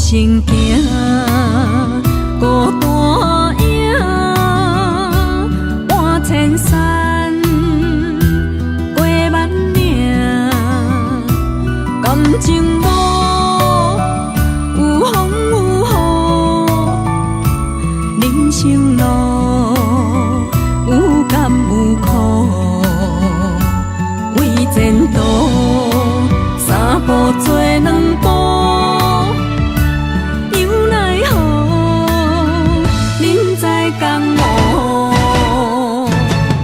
身行，孤單影，搬千山，過萬嶺，感情路有風有雨，人生路有甘有苦，為前途三步做兩步。猶奈何，人在江湖，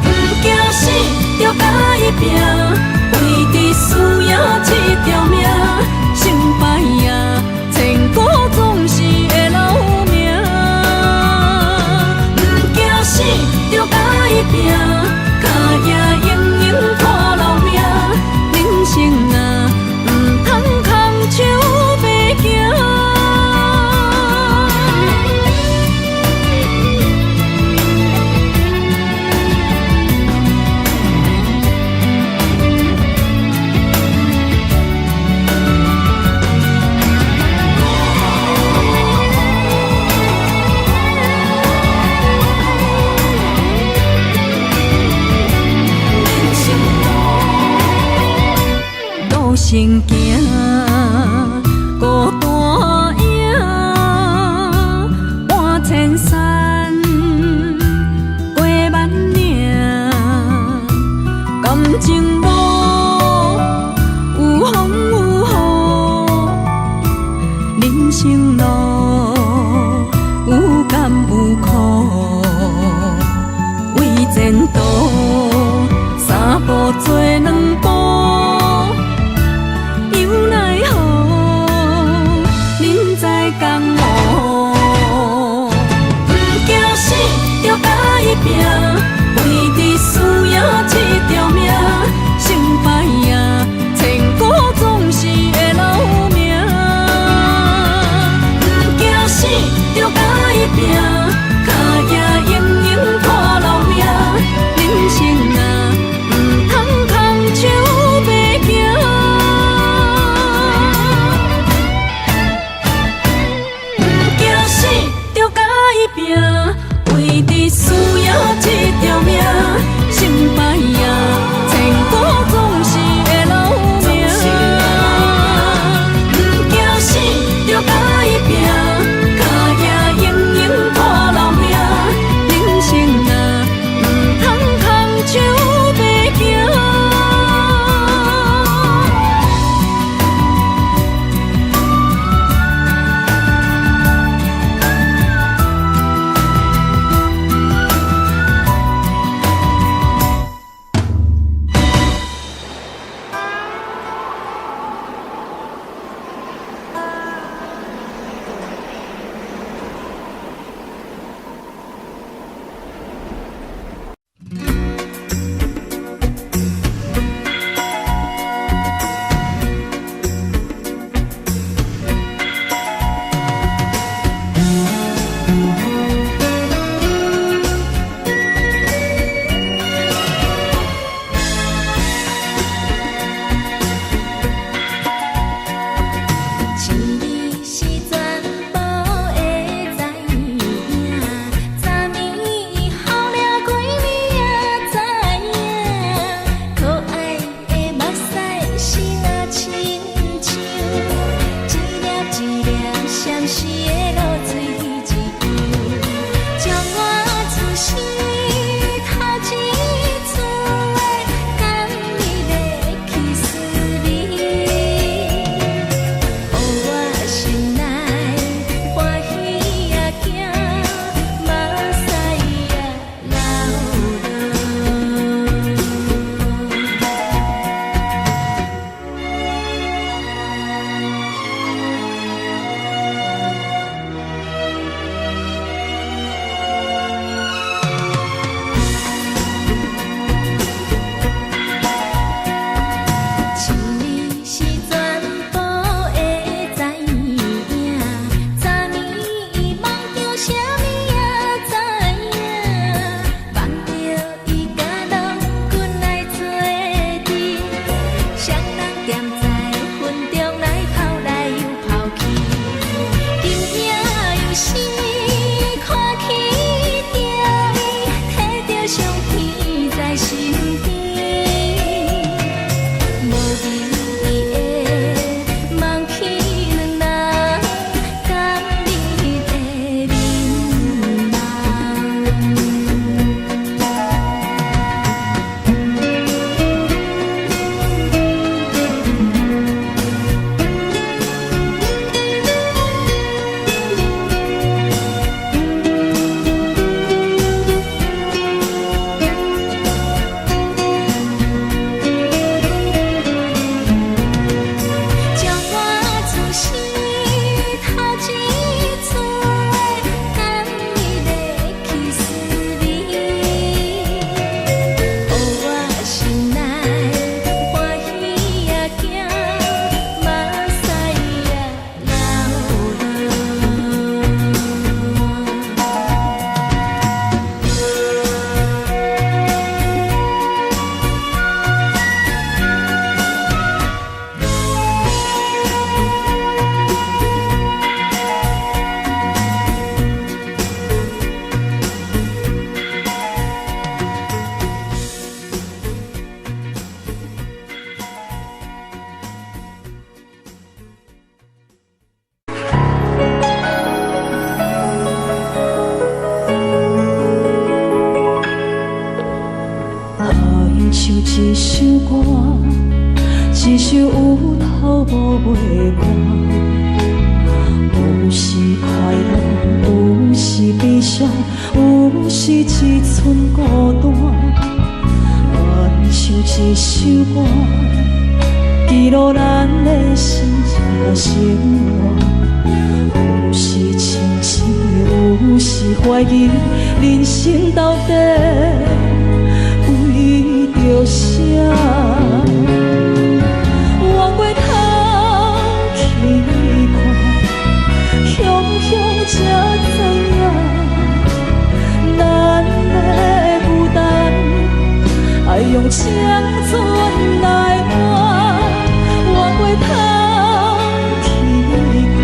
毋驚死，著共伊拚，為著輸贏這條命，成敗啊，千古總是會留名。毋驚死，著共伊拚，跤跡永永看留名。人生啊，毋通空手白行。人生路，路先行，孤單影，搬千山，過萬嶺，感情路有風有雨，人生路有甘有苦，為前途三步做兩步，猶奈一首歌，一首有頭無尾歌。有時快樂，有時悲傷，有時一寸孤單。愛像一首歌，記錄咱的心情生活。有時清醒，有時懷疑，人生到底為著啥？回過頭去看，雄雄才知影，咱的孤單愛用青春來換。回過頭去看，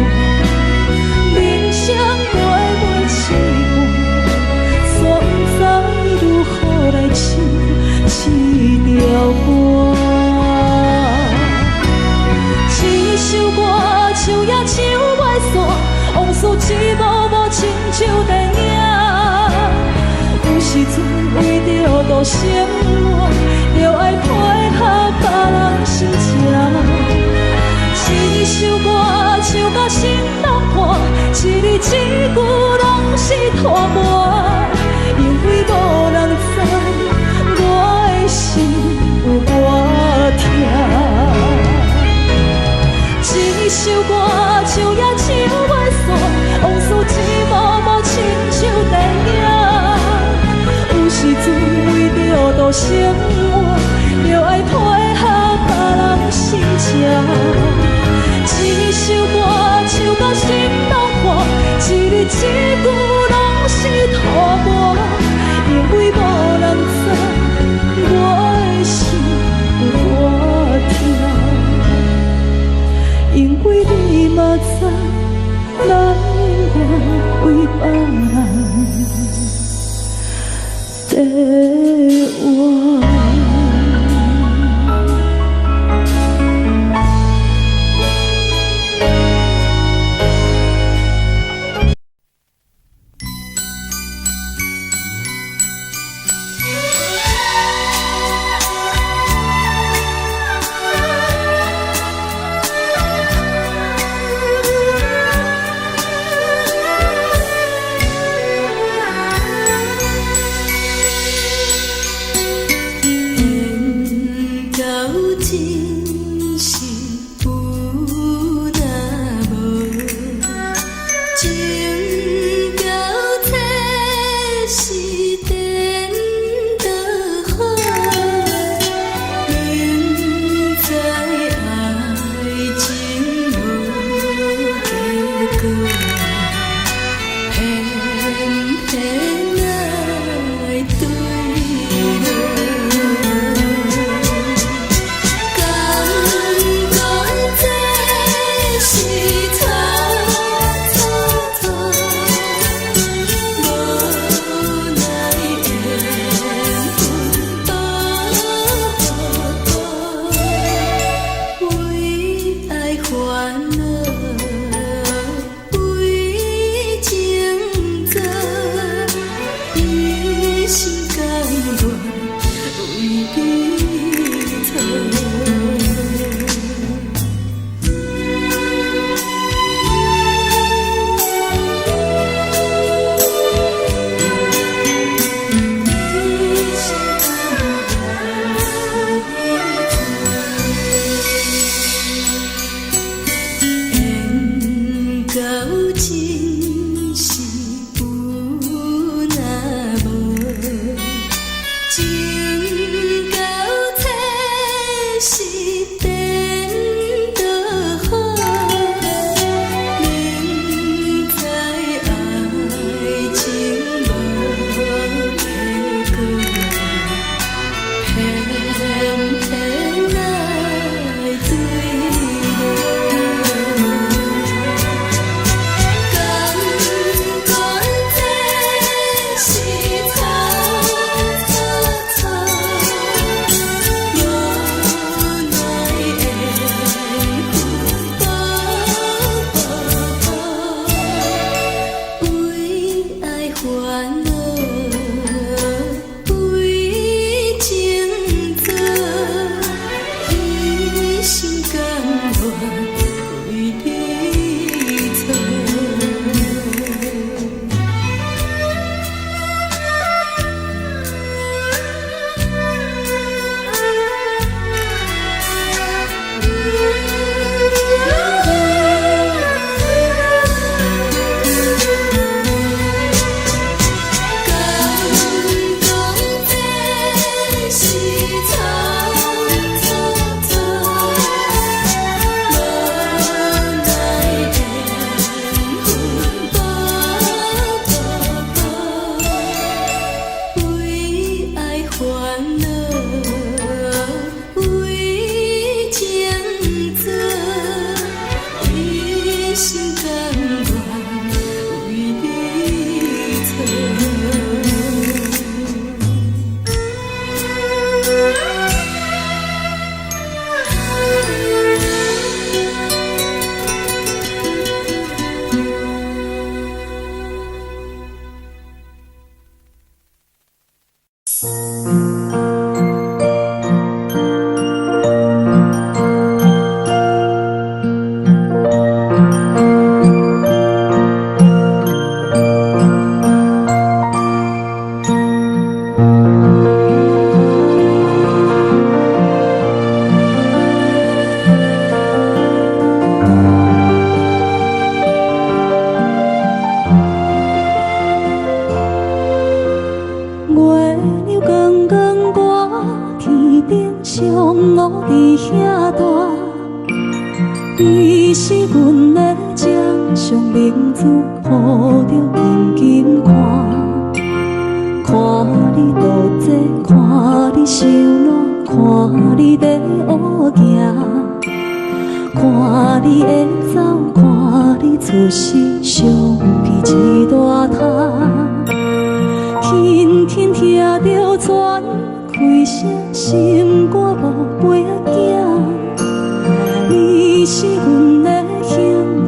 人生短短一半，煞毋知如何來唱這條歌。這首歌唱也唱袂煞，往事一幕幕親像電影。有時陣為著度生活，著愛配合別人心情。這首歌唱甲心攏破，一字一句攏是拖磨，因為無人知我的心有偌疼。這首歌唱也唱袂煞，往事一幕幕親像電影。有時陣為著度生活，著愛配合別人心情。這首歌唱甲心攏破，一字一句攏是拖磨，因為無人知我的心有偌疼。因為你嘛知，咱永遠為別人在活。心甘願為你做。月亮光光挂天頂，上烏佇遐大。伊是阮的掌上明珠，抱著緊緊看。看你渡這，看你收涎，看你咧學行，看你會走，看你出世，相片一大沓。輕輕聽著船開聲，心肝寶貝仔囝。你是阮的幸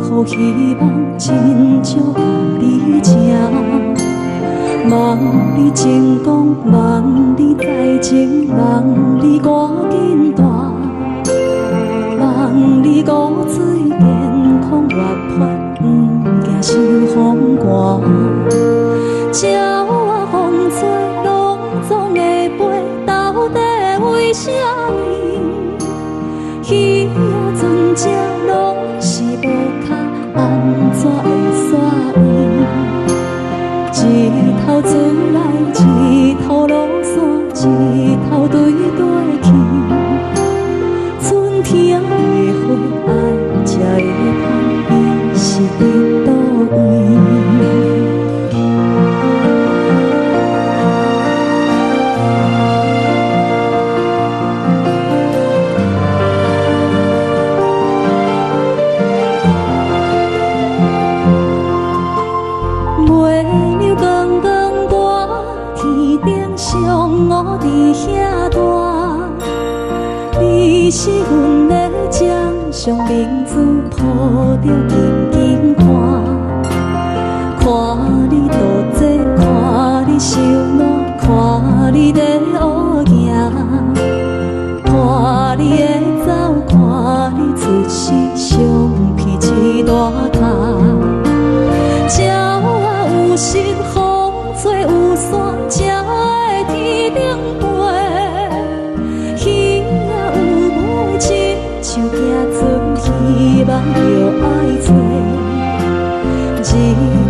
福希望，真少共你請。望你成功，望你才情，望你趕緊大，望你五水健康活潑，毋驚受風寒。鳥仔風吹，攏總會飛，到底為啥物？魚仔船只攏是無跤，按怎會煞圓？日頭出來，日頭落山，日頭對對去。春天的花愛才會芳，伊是佇佗位？月亮光光掛天頂，上烏佇遐大。你是阮的掌上明珠，抱著緊緊看。看你渡這，看你收涎，看你咧學行，看你會走，看你出世，相片一大沓。鳥仔有心，風吹有山，才會天頂飛。魚仔有尾，親像行船，希望著愛揣。日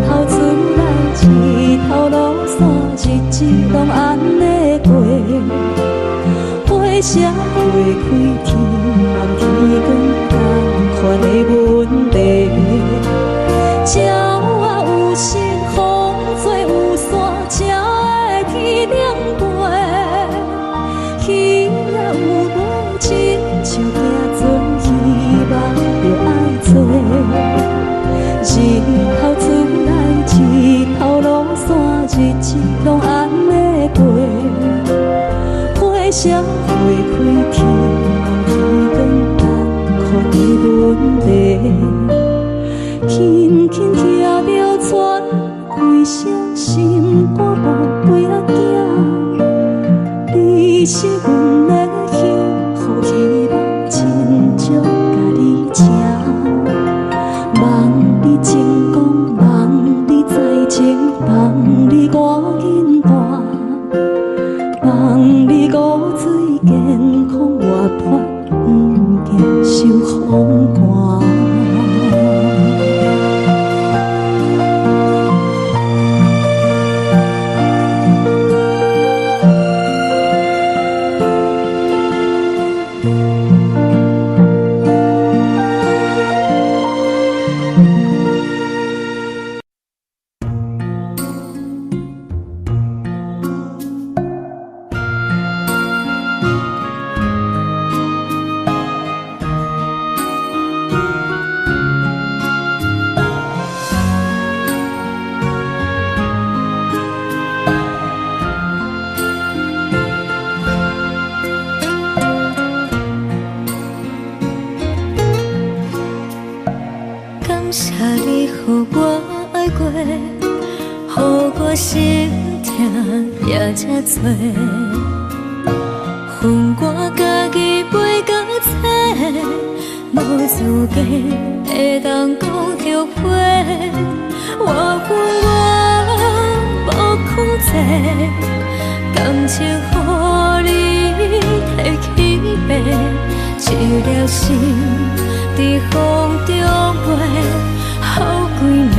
頭出來，日頭落山，日子攏按呢過。花謝花開，天暗天光，仝款的問題。鳥仔有心，風吹有山，才會天頂飛。魚仔有尾，親像行船，希望著愛揣。日頭出來，日頭落山，日子攏按呢過。花謝花開，天暗天光，仝款的問題。輕輕聽著船開聲，心肝寶貝仔囝。你是阮的幸福希望，真少共你請。望你成功，望你才情，望你趕緊大，望你五水健康活潑，毋驚受風寒。謝你予我愛過，予我心疼也這多。予我家己背甲冊，無資格會當講後悔。我永遠無控制，感情予你提去爬，一粒心佇風中飛，予規暝。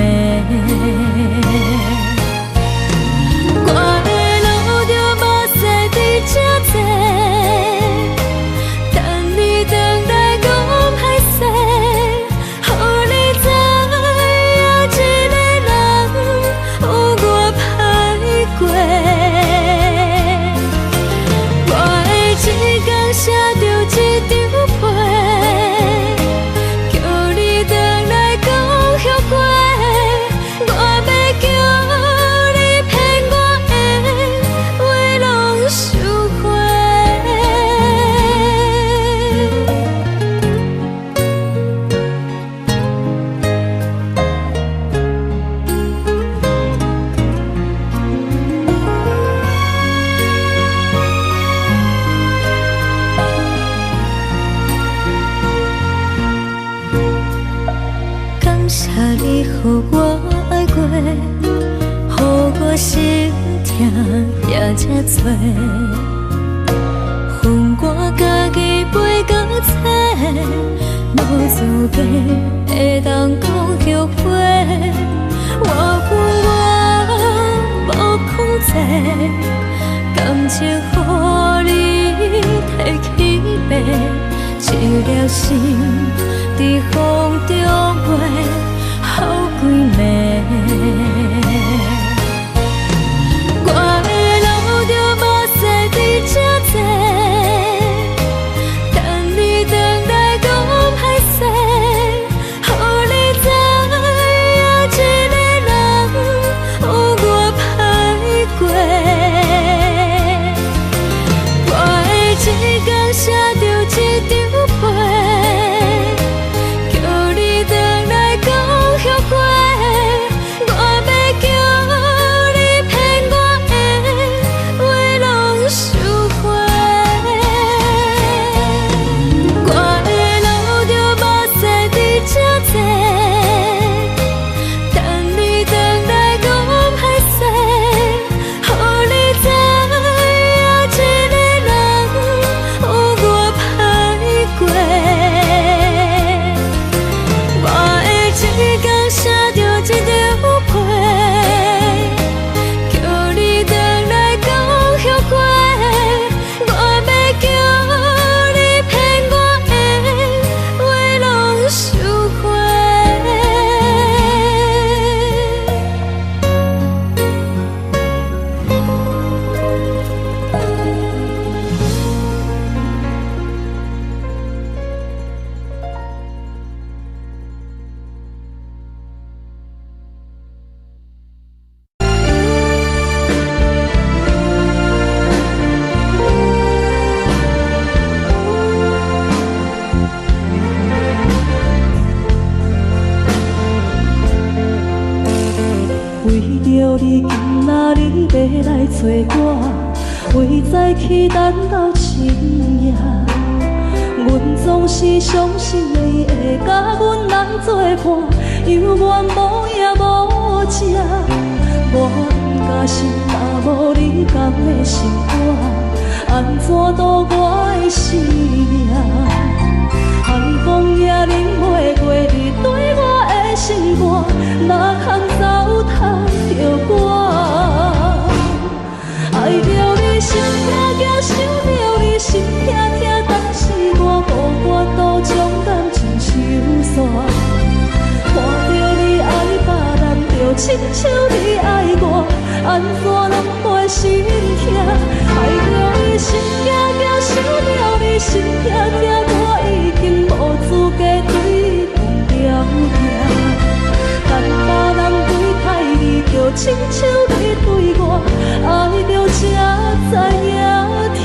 我會流著目屎佇這坐，等你轉來講歹勢，予你知影一个人有偌歹過。我會一工寫著一張批，叫你轉來講後悔。我欲叫你騙我的話攏收回。感謝你予我愛過，予我心疼也這多。予我家己背甲冊，無資格會當講後悔。我永遠無控制，感情予你提去爬，一粒心佇風中飛，予規暝。我會流著目屎佇這坐，等你轉來講歹勢，予你知影一個人有偌歹過。我會一工寫著一張批，叫你轉來講後悔。我欲叫你騙我的話攏收回。我會流著目屎佇這坐，等你轉來講歹勢，予你知影一個人有偌歹過。我會一工寫著一張批，叫你轉來講後悔。我欲叫你騙我的話攏收回。為著你今仔日欲來揣我，為早起等到深夜。阮總是相信你會佮阮來作伴，猶原無影無跡。我毋甘心，若無你敢會心肝，按怎度我的生命？寒風也忍袂過你對我的心肝，哪通糟蹋著我？愛著你心疼疼，想著你心疼疼，當時我無法度將感情收煞。看著你愛別人，就親像你愛我，按怎攏袂心疼？愛著你心驚驚，想著你心疼疼，我已經無資格對你講條件。等別人對待你，就親像你對我，愛著才知影疼。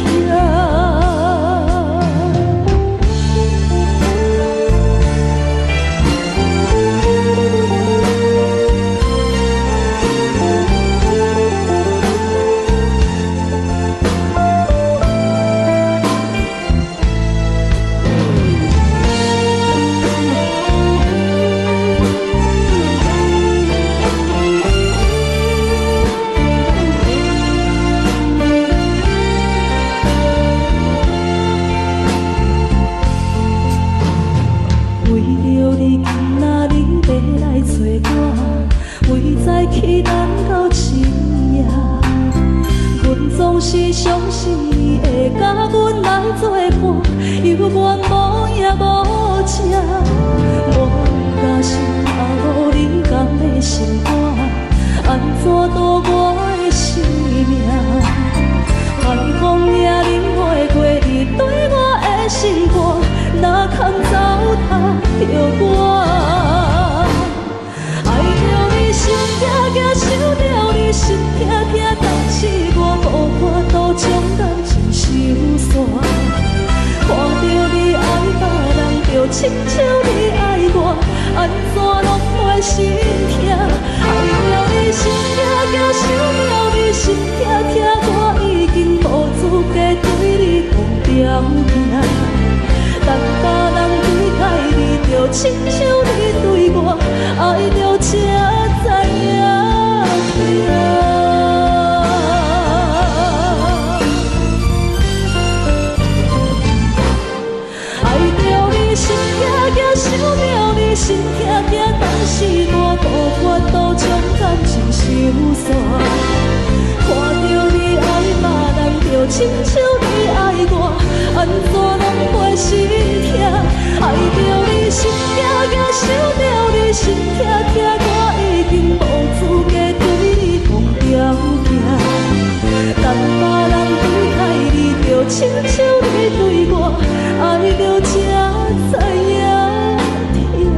今仔日欲來揣我，為早起等到深夜。阮總是相信你會佮阮來做伴，猶原無影無跡。我毋甘心啊，無你敢欲心肝，按怎度我的生命？盼風迎你飛過你對我的心肝，哪通糟蹋著我？愛著你心疼疼，想著你心疼疼，但是我無法度將感情收煞。看著你愛別人，就親像你愛我，按怎攏會心疼？愛著你心疼疼，想著你心疼疼，我已經無資格對你講條件。等別人對待你，就親像你對我，愛著才知影疼。愛著你心疼疼，想著你心疼疼，但是我無法度將感情收煞。看著你愛別人，就親像你愛我，按怎攏會心疼？愛著你心疼疼，想著你心疼疼，我已經無資格對你講條件。等別人對待你，就親像你對我，愛著才知影疼。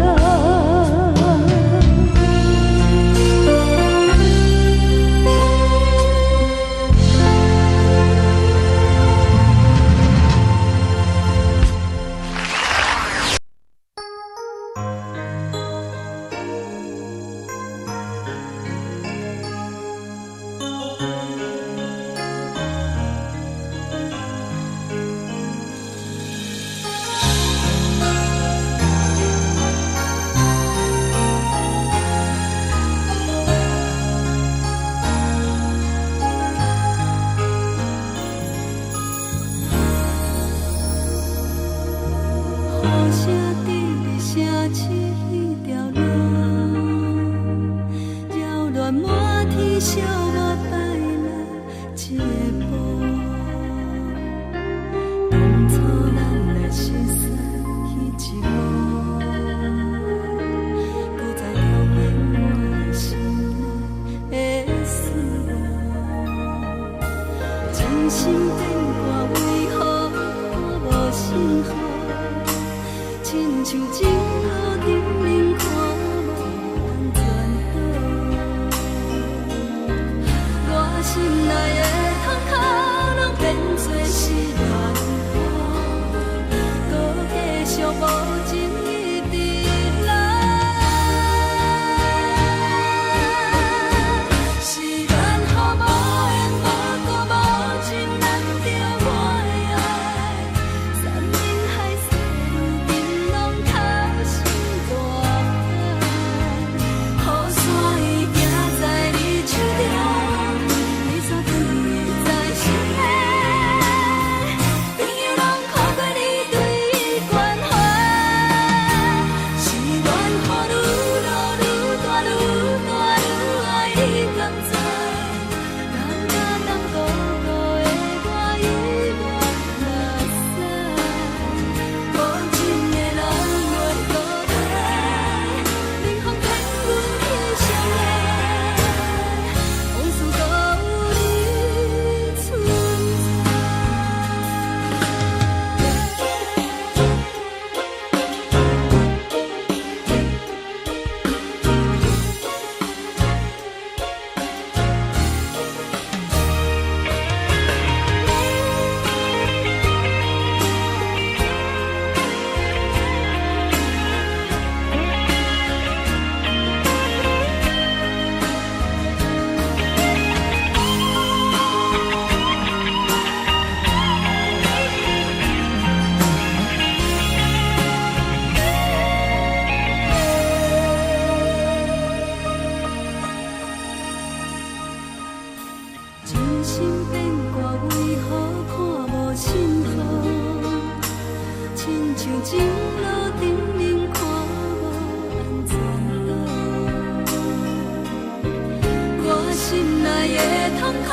通可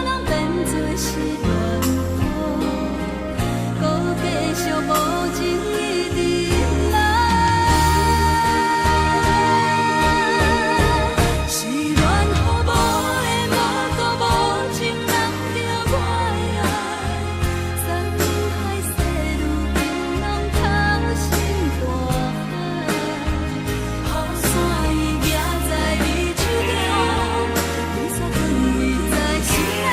能變做是亂雨，閣繼續無情一直來。是戀雨無緣無故無情人著我的愛，山海細雨冰濃頭心大海，雨傘伊舉在你手中，雨傘藏在心內，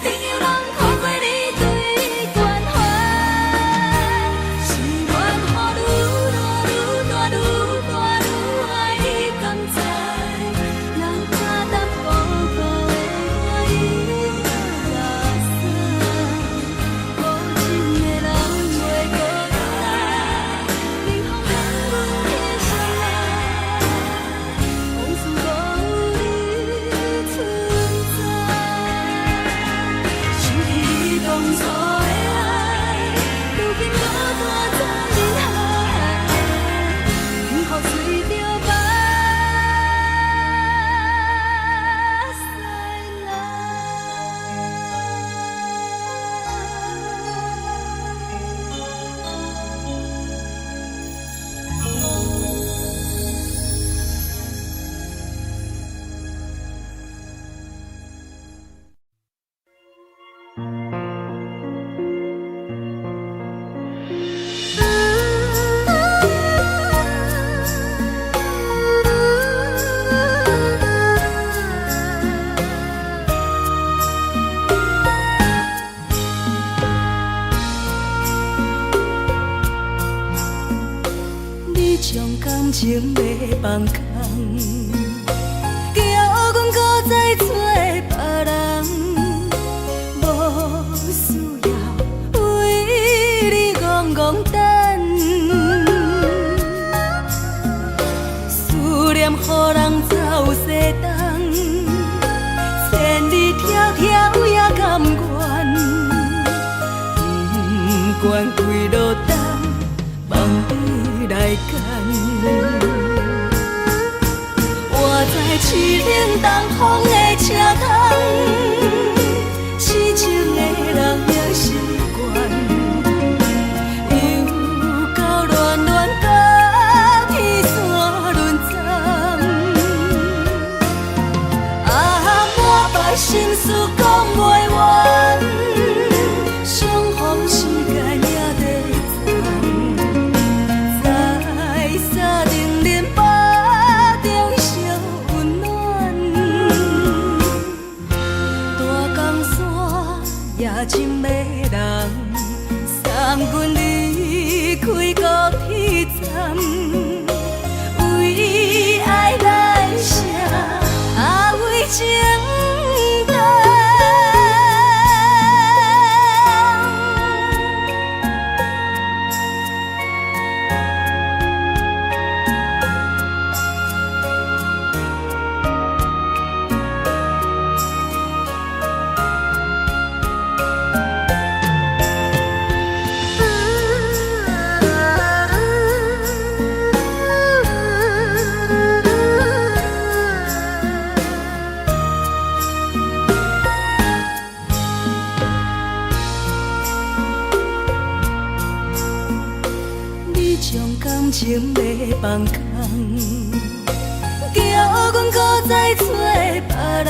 朋友攏看過你對伊關懷。是戀雨愈大愈大愈大愈愛，你敢知？人敢當薄薄的我伊落屎，無情的人袂孤單，冷風冷雨天相愛，往事阁有你存在。想起你當初的愛，如今閣住在人海，幸福隨著巴士來。你將感情欲放空，叫阮閣再找別人，無需要為你戇戇等，思念予人走西東，千里迢迢也甘願，不管幾落冬，放你來揀。我知凄冷東風的車窗，痴情的人也習慣，又到戀戀甲天山輪鬃，啊，滿腹心事講袂完，相逢時間也短暫，在三重恁腹中相溫暖，大江山也真迷人，送阮離開高鐵站，為愛來寫，啊為情等。你將感情欲放空，叫阮閣再找別人，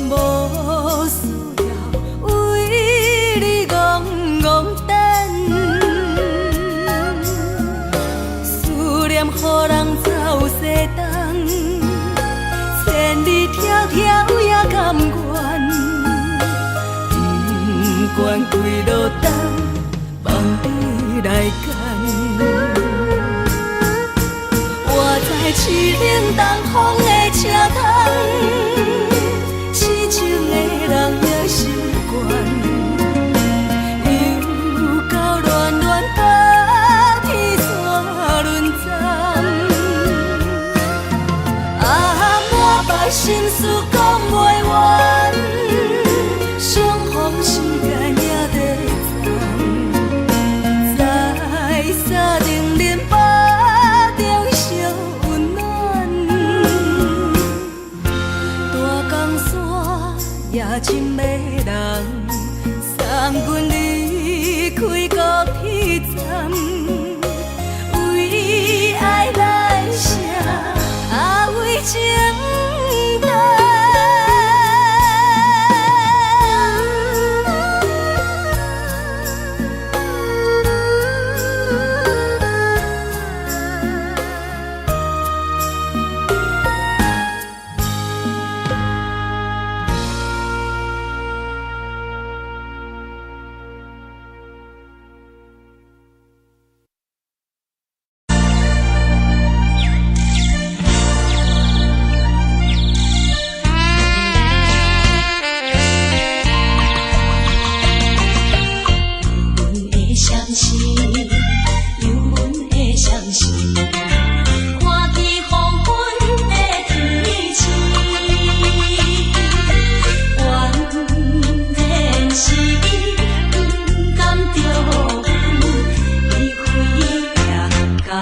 無需要為你戇戇等，思念予人走西東，千里迢迢也甘願，不管幾落冬，放你來揀。我知凄冷東風的車窗，痴情的人也習慣，又到戀戀甲天山輪鬃，啊，滿腹心事講袂完，相逢時間也短暫，在三重恁腹中相溫暖。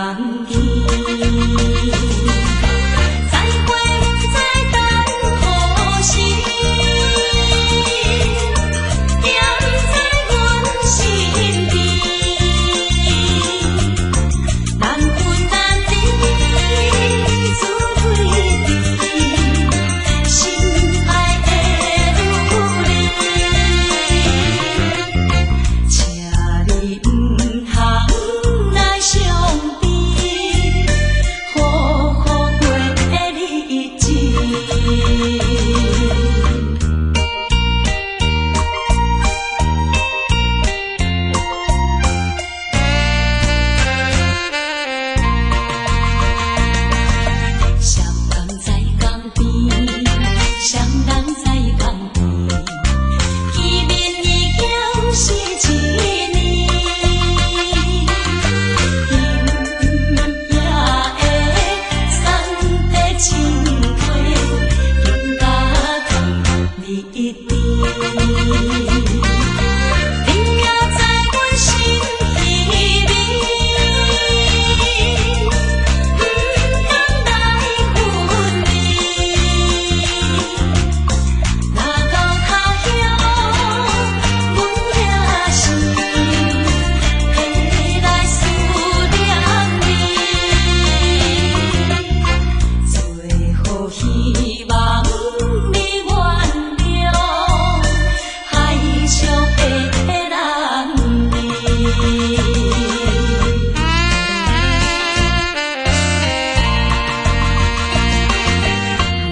人去。再会不知等何时，惦在阮身边。难分难离，自对甜，心爱的女儿，请你毋通来伤悲，好好过日子。谁人在江边？谁人在江边？见面已经是一年，今夜的送的情批，紧甲糖蜜甜。你也知阮心稀微，毋通来分离。若到他乡，阮也是会来思念你。最好希望你原谅，海上的人儿。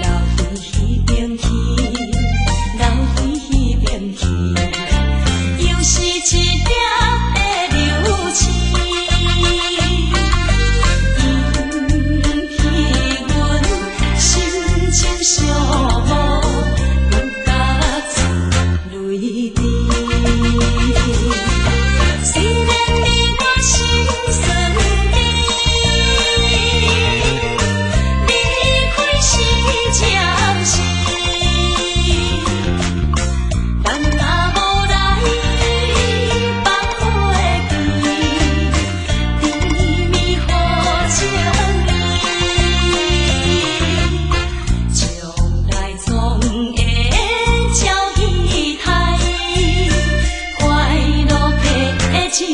留伫彼边去，留伫彼边去，又是一粒的流星，引起阮心情寂寞，阮甲出泪滴。虽然你我心酸甜，离开是暂时，咱若无来放袂记，甜蜜好情意，将来总会照期待，快乐的情意。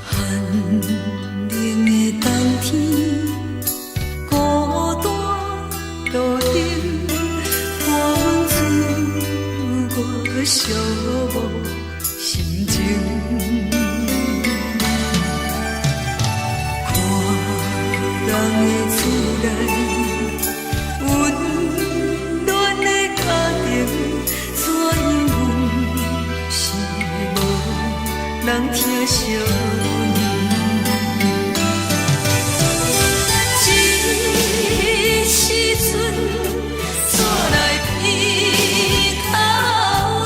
寒冷的冬天，孤单路灯，看阮自我寂寞心情。看人的厝内，温暖的家庭，怎样阮是无人疼惜阮。这时阵煞来鼻头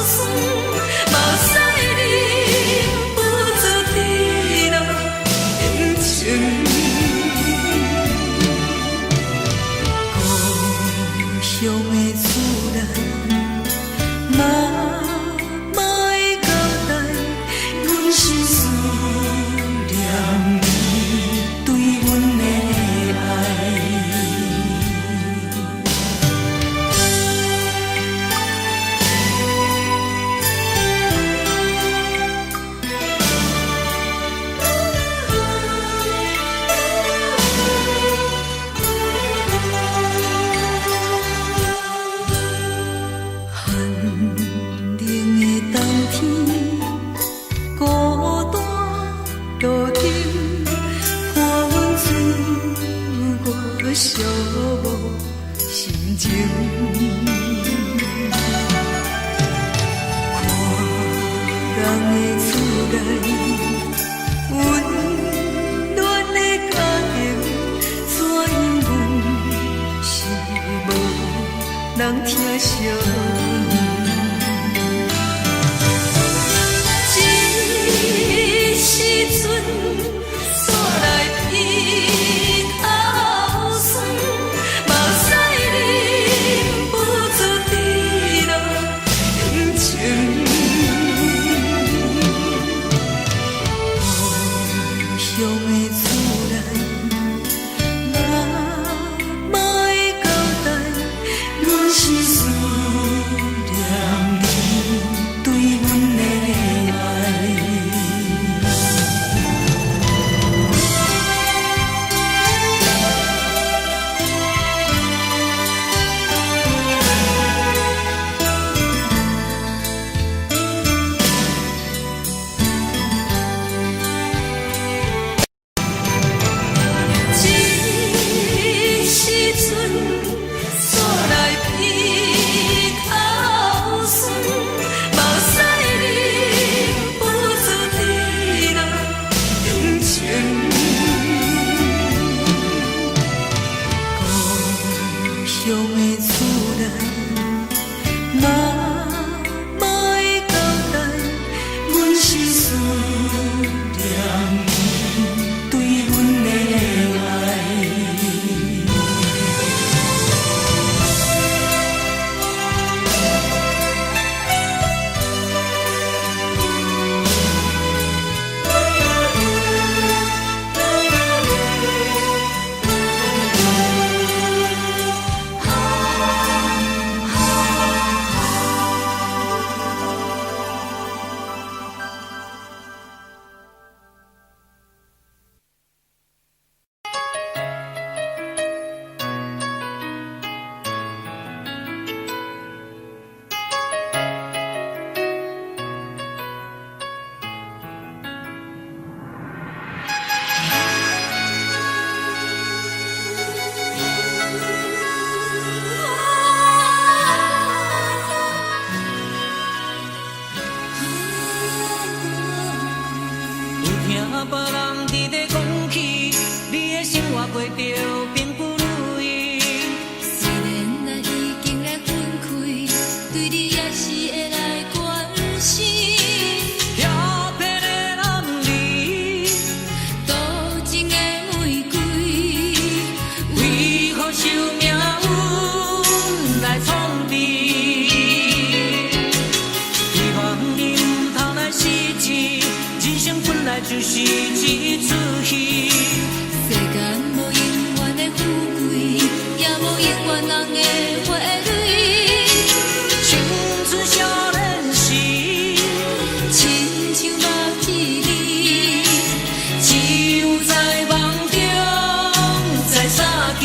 酸，目屎忍不住滴落眼睛。故乡的厝内，妈妈的交代，阮心思念你对阮的爱。寂寞心情。看人的厝内，溫暖的家庭，怎樣阮是無人疼惜阮。這時陣煞來鼻頭酸，目屎忍不住滴落眼睛。故鄉的厝內，媽媽的交代，阮是思念你對阮的愛。這時陣煞來鼻頭酸，目屎忍不住滴落眼睛。故鄉的厝內，媽媽的交代，阮是思念你對阮的愛。有聽別人佇咧講起，你的生活過著並不如意。雖然咱已經來分開，對你也是會來關心。遐騙的男兒，多情的玫瑰，為何受命運來創治？希望你毋通來失志，人生本來就是一齣戲。世間無永遠的富貴，也無永遠人的花蕊。青春少年時，親像目一暝，只有在夢中再相見。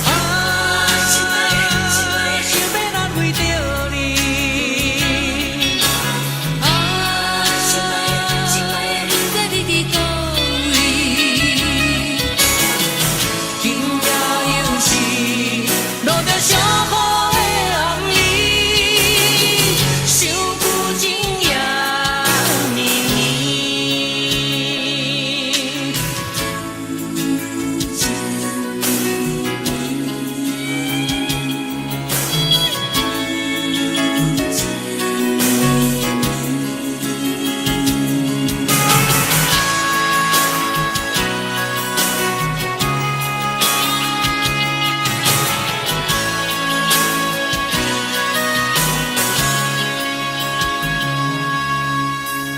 啊，想欲難為著你。啊，不知你佇佗位。今夜又是落著小雨的暗暝，想舊情也綿綿。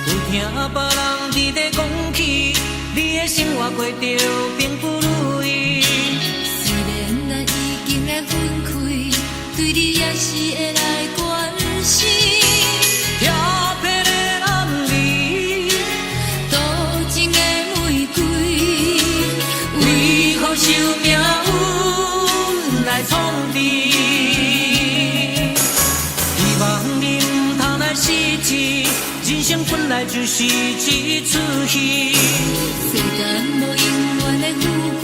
有聽別人佇咧講起，你的生活過著並不如意。雖然咱已經來分開，對你也是會來關心。遐騙的男兒，多情的玫瑰，為何受命運來創治？希望你毋通來失志，人生本來就是一齣戲。世間無永遠的富貴，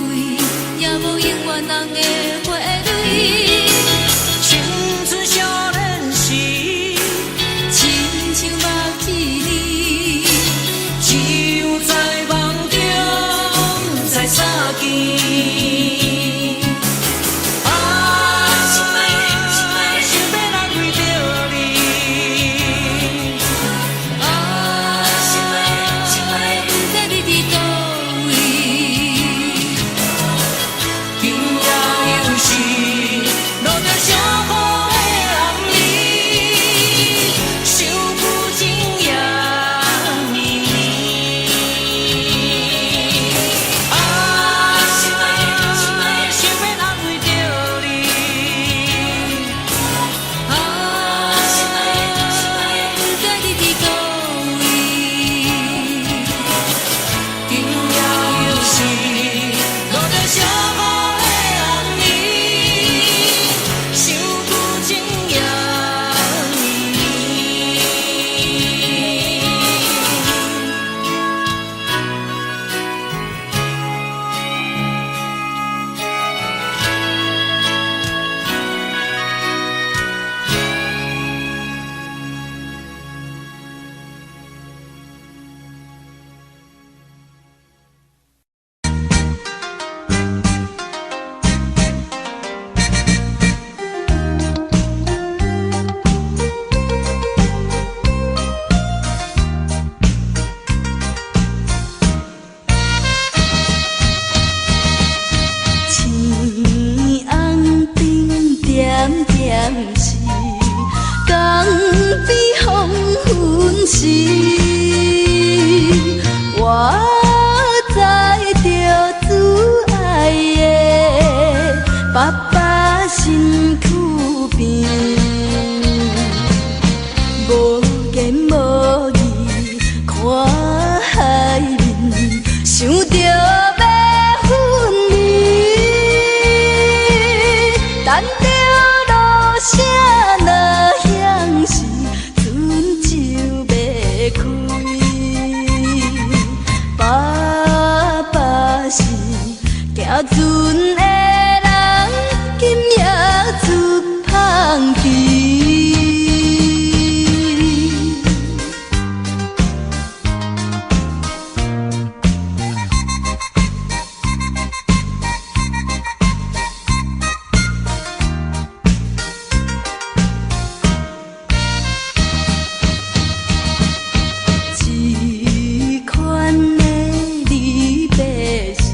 想著欲分離，等著落聲若響時，船就欲開。爸爸是行船的人，今夜出芳期。這款的離別是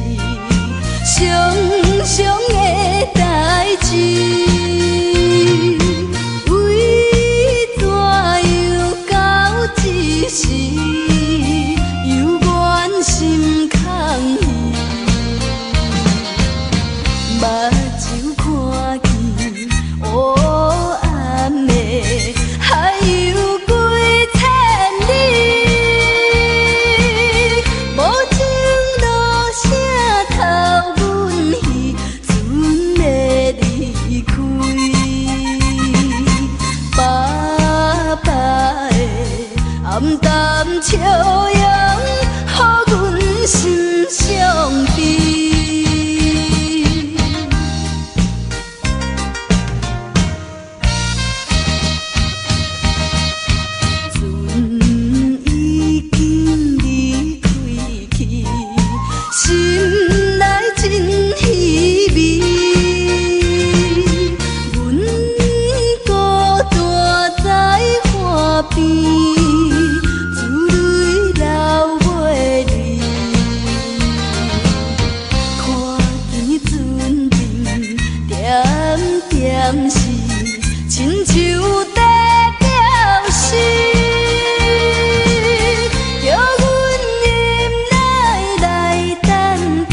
常常的代誌，為怎樣到這時猶原心空虛？目睭看見烏暗的海洋幾千里，無情落聲頭阮彼船欲離開。爸爸的暗淡笑容，予阮心傷悲。船已經離開去，心內真稀微。阮孤單在岸邊，珠淚流袂離。看見船陣點點是，親像在表示，叫阮忍耐來等你。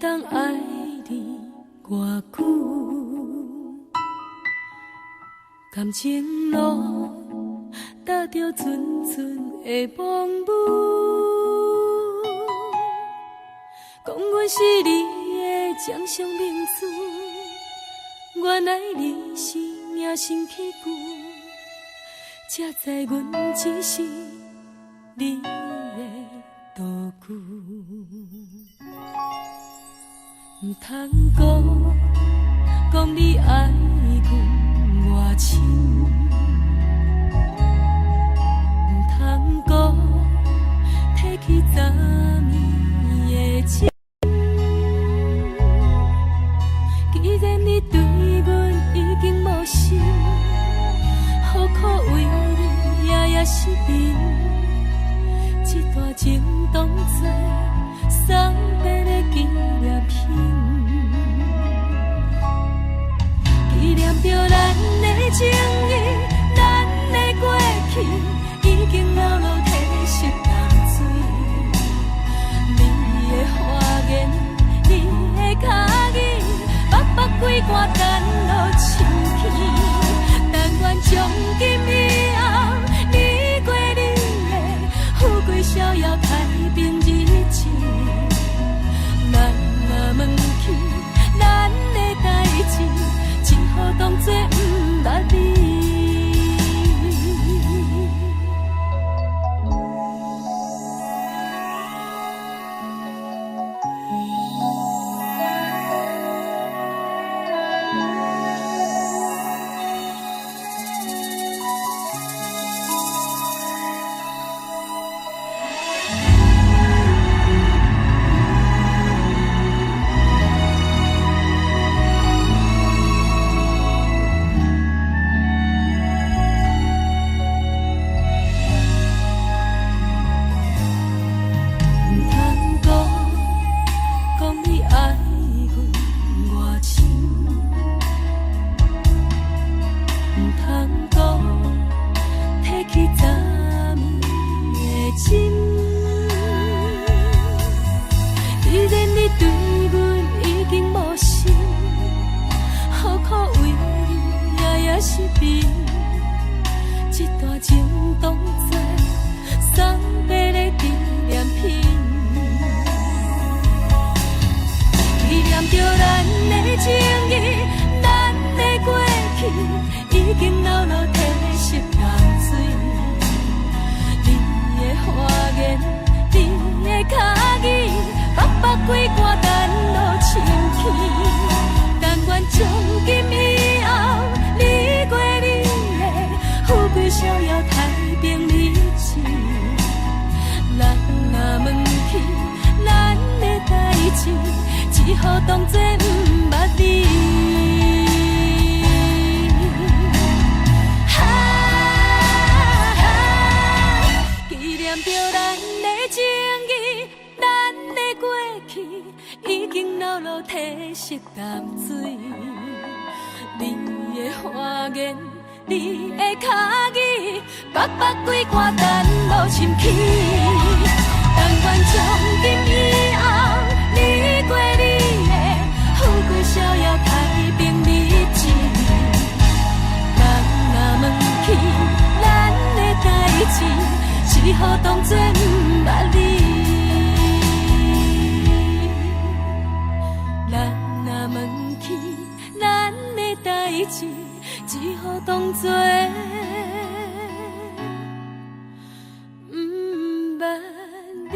當愛你偌久？感情路踏著陣陣的風雨，講阮是你的掌上明珠，原來你是隱身器具，才知阮只是你的道具。毋通閣講你愛阮偌深，毋通閣提起昨暝的情。既然你對阮已經無心，何苦為你夜夜失眠？這段情當作送別的紀念品，紀念著咱的情誼，咱的過去，已經老落褪色淡水。你的花言，你的跤語，腹腹規寒等落深去。但願從今以後，你過你的，富貴逍遙太平日子。咱若問起咱的代誌，只好當作毋捌你。毋通閣講你愛阮偌深，毋通閣提起昨暝的情。既然你對阮已經無心，何苦為你夜夜失眠？這段情當作送別的紀念品，紀念著咱的情誼，咱的過去，已經老落褪色淡水。你的花言，你的跤語，腹腹規寒等落深去。但願從今以後，你過你的，富貴逍遙太平日子。咱若問起咱的代誌，只好當作毋捌你。哈，紀念著咱的情誼，咱的過去，已經老落褪色淡水。你的花言，你的跤語，腹腹規寒等落深去。但願從今以後，你過你的，富貴逍遙太平日子。人若問起咱的代誌，只好當作毋捌你。人若問起咱的代誌，只好當作毋捌你。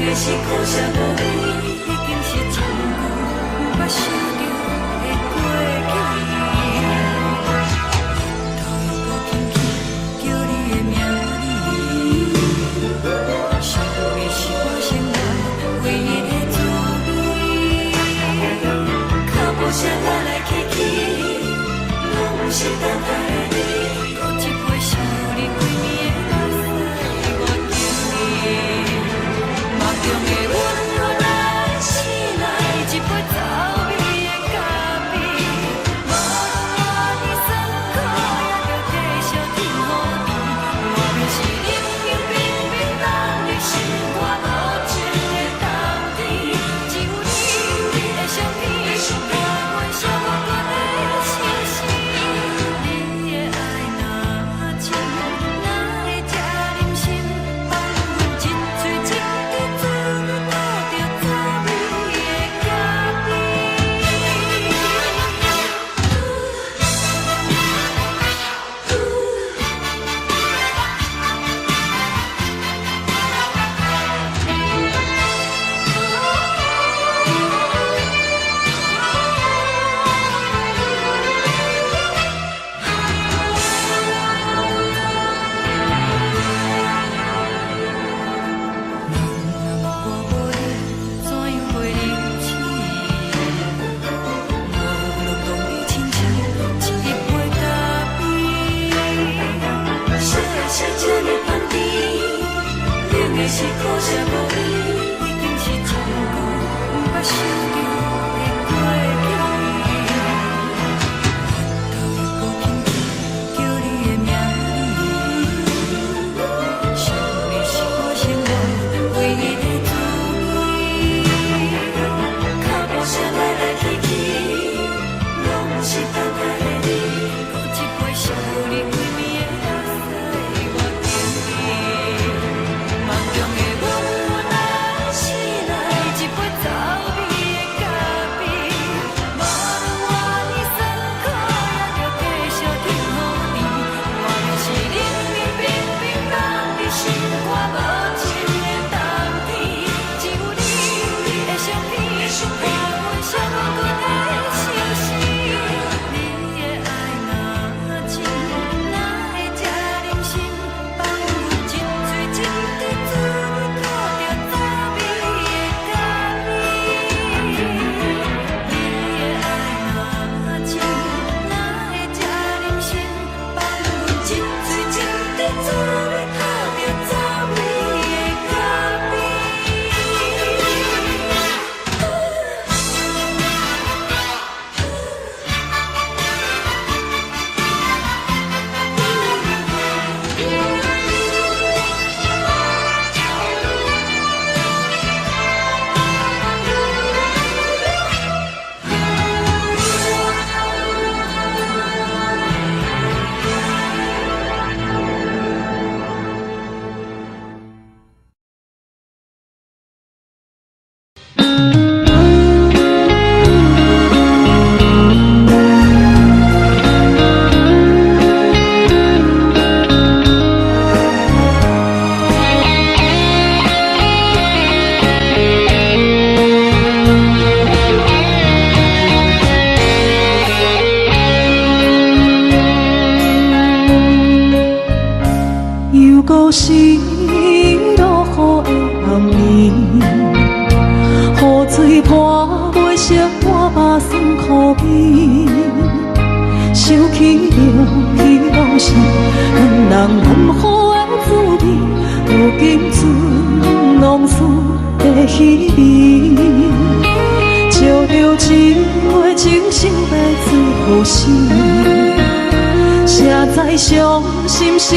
的是可惜無你，已經是真久毋捌想著的過去。頭又閣輕輕叫你的名字，想你是我生活唯一的滋味。腳步聲來來去去，攏毋是等待的你。閣一杯想你規暝的目屎，我敬你。夢中的阮來醒來，一杯走味的咖啡。無論偌尼酸苦，也著繼續天雨甜。莫非是冷冷冰冰凍入心肝無情的冬天？只有你，你的相片，伴阮寂寞的相思。你的愛若真，哪會這忍心放阮一喙一滴做你吐著滋味的咖啡？人若我無你，怎樣過日子？無論當你親像一杯咖啡。啥的是這呢香甜，冷的是可惜無你，已經是真久毋捌想著的過去。頭又閣輕輕叫你的名字，想你是我生活唯一的滋味。腳步聲來來去去，攏毋是等待的你。閣一杯想你規暝的目屎，我敬你。夢中的阮來醒來，一杯走味的咖啡。無論偌尼酸苦，也著繼續天雨甜。莫非是冷冷冰冰凍入心肝無情的冬天？只有你，你的相片，伴阮寂寞的相思。你的愛若真，哪會這忍心放阮一喙一滴做你吐著滋味的咖啡？你的愛若真，哪會這忍心放阮一喙一滴做你吐著滋味的咖啡？又閣是落雨的暗暝，雨水泼袂熄我目酸苦味。想起著彼当时，兩人含糊的滋味，如今剩濃縮的彼味。照著一尾情想欲做予死。誰知傷心事愈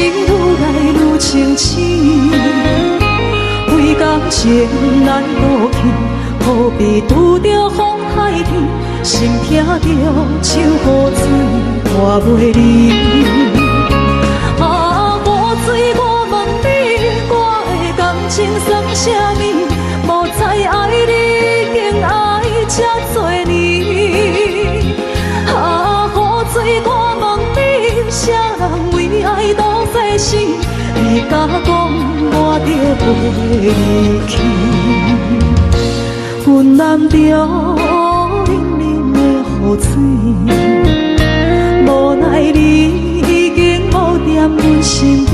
來愈清醒，為感情難過去，好比拄著風颱天，心疼著像雨水拖袂離。啊，雨水，我問你，我的感情算啥物？無知愛你已經愛這多年。啊，雨水，我問你，啥人為愛當世死？你敢講我著袂離去？阮淋著冷冷的雨水，無奈你已經無踮阮身邊，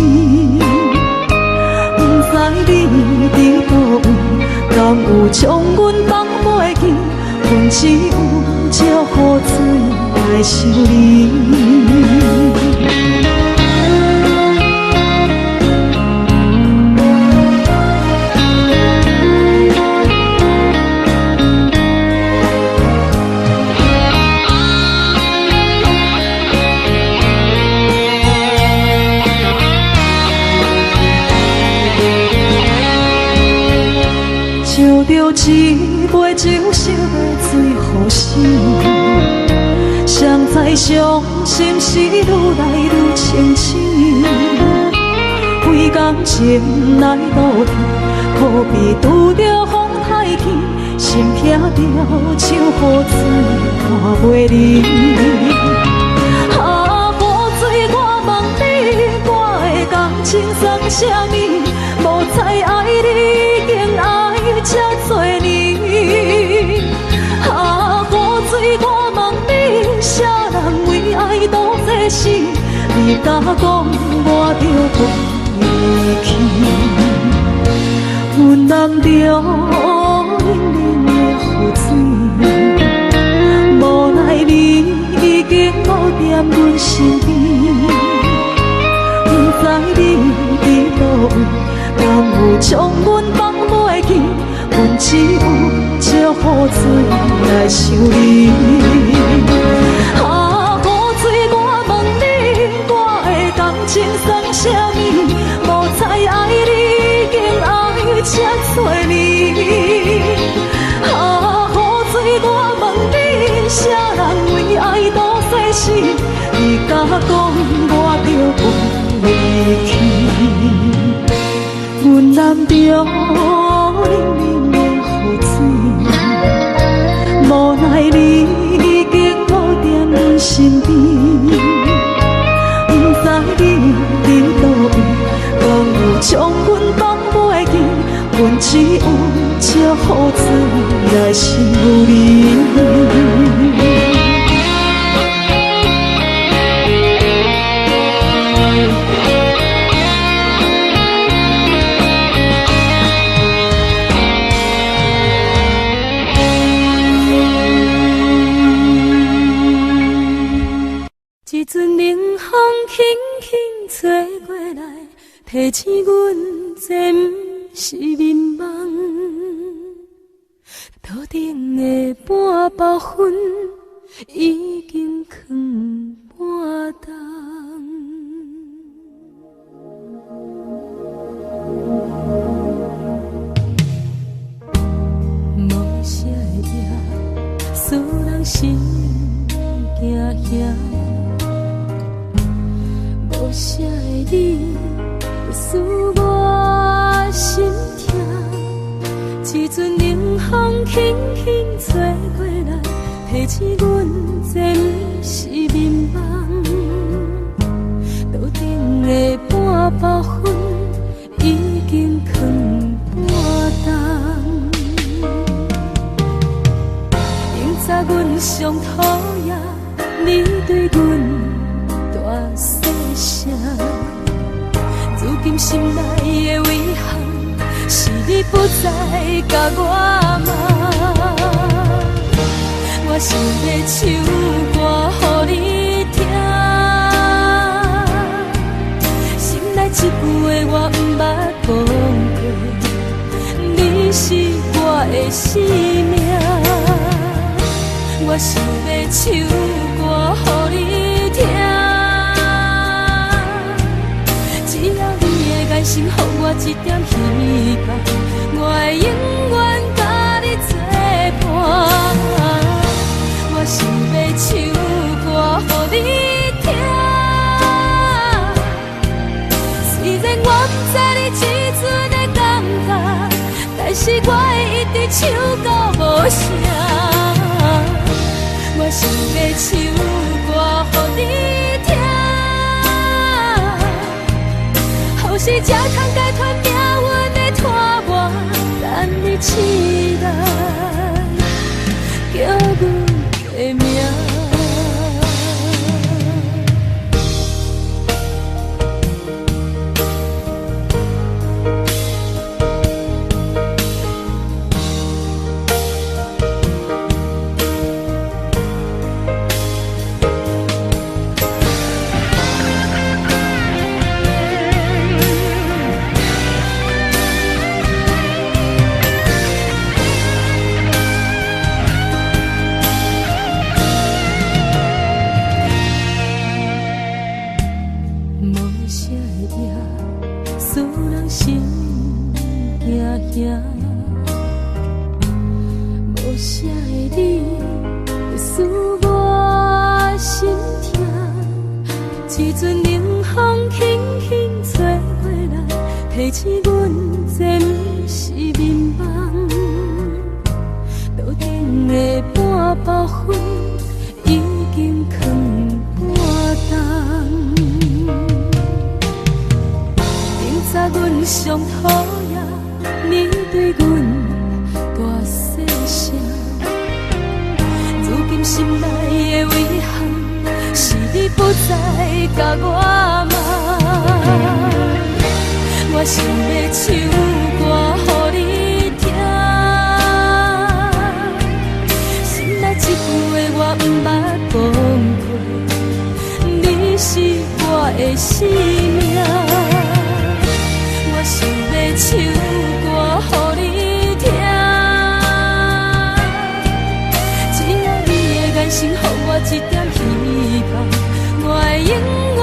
毋知你佇佗位，敢有將阮放袂記？阮只有借雨水來想你。唱著一杯酒，想欲醉予死。誰知傷心事愈來愈清醒，為感情來倒退，可比拄著風太轻，心疼著像雨水看袂離。啊，雨水，我問你，我的感情算啥物？無知愛你已經愛這多年。啊，雨水，我問你，啥人為愛賭這死？你敢講我著袂去？阮淋著冷冷的雨水，無奈你已經無踮阮身邊，毋知你佇佗位，敢有將阮放袂記？阮只有借雨水來想你。啊，雨水，我問你，我的感情算啥物？無知愛你已經愛這多年。啊，雨水，我問你，啥人為愛賭生死？你敢講我著袂去？阮淋著冷冷的雨水，無奈你已經無踮阮身邊，毋知你佇佗位，敢有將阮放袂記？阮只有借雨水來想你。一陣冷風輕輕吹過來，提醒阮這毋是眠夢。桌頂的半包烟已經囥半冬。無聲的夜，使人心驚嚇。無聲的你，使我心痛。一陣冷風輕輕吹過來，提醒阮這毋是眠夢。桌頂的半包烟已經囥半冬。永早阮上討厭你對阮大細聲，如今心內的遺憾，是你不再共我罵。我想欲唱歌予你聽，心內這句話我毋捌講過，你是我的生命。我想欲唱歌予你聽，只要你的眼神予我一點希望，我會永遠佮你作伴。我想欲唱歌予你聽，雖然我毋知你這陣的感覺，但是我會一直唱到無聲。我想欲唱歌予你聽，予是才通解脫命運的拖磨，等你醒來。叫阮的名。無聲的夜，使人心驚驚。無聲的你，使我心痛。一陣冷風輕輕吹過來，提醒阮這毋是眠夢。桌頂的半包烟已經囥半冬。頂早阮上討厭你對阮大細聲，如今心內的遺憾是你不再共我罵。我想欲唱歌予你聽，心內這句話我毋捌講過，你是我的生命。我想欲唱歌予你聽，只要你的眼神予我一點希望，我會永遠。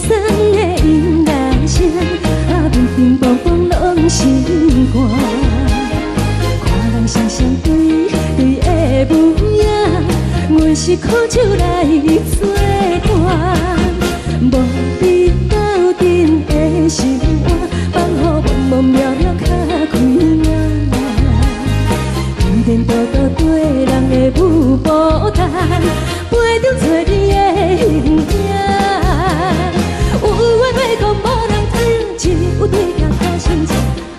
鬆的音樂聲，啊，乒乒乓乓攏心肝。看人雙雙對對的舞影，阮是苦酒來做伴，無比鬥陣的心肝，放予茫茫渺渺較開眼。天多多對人的舞步動，陪著找你的形影。有緣袂講無人知，只有對鏡看心情，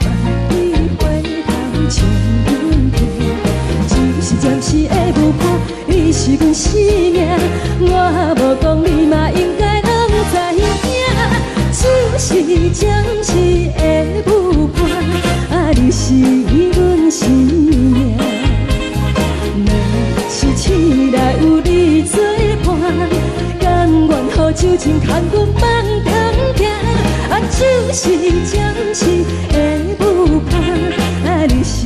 萬里回頭唱阮聽。只是暫時的舞伴，你是阮生命，我無講你嘛應該攏知影。只是暫時的舞伴，啊，你是阮生命。若是醒來有你作伴，甘願予酒精牽阮放通行。啊，只是暫時的舞伴，啊，你是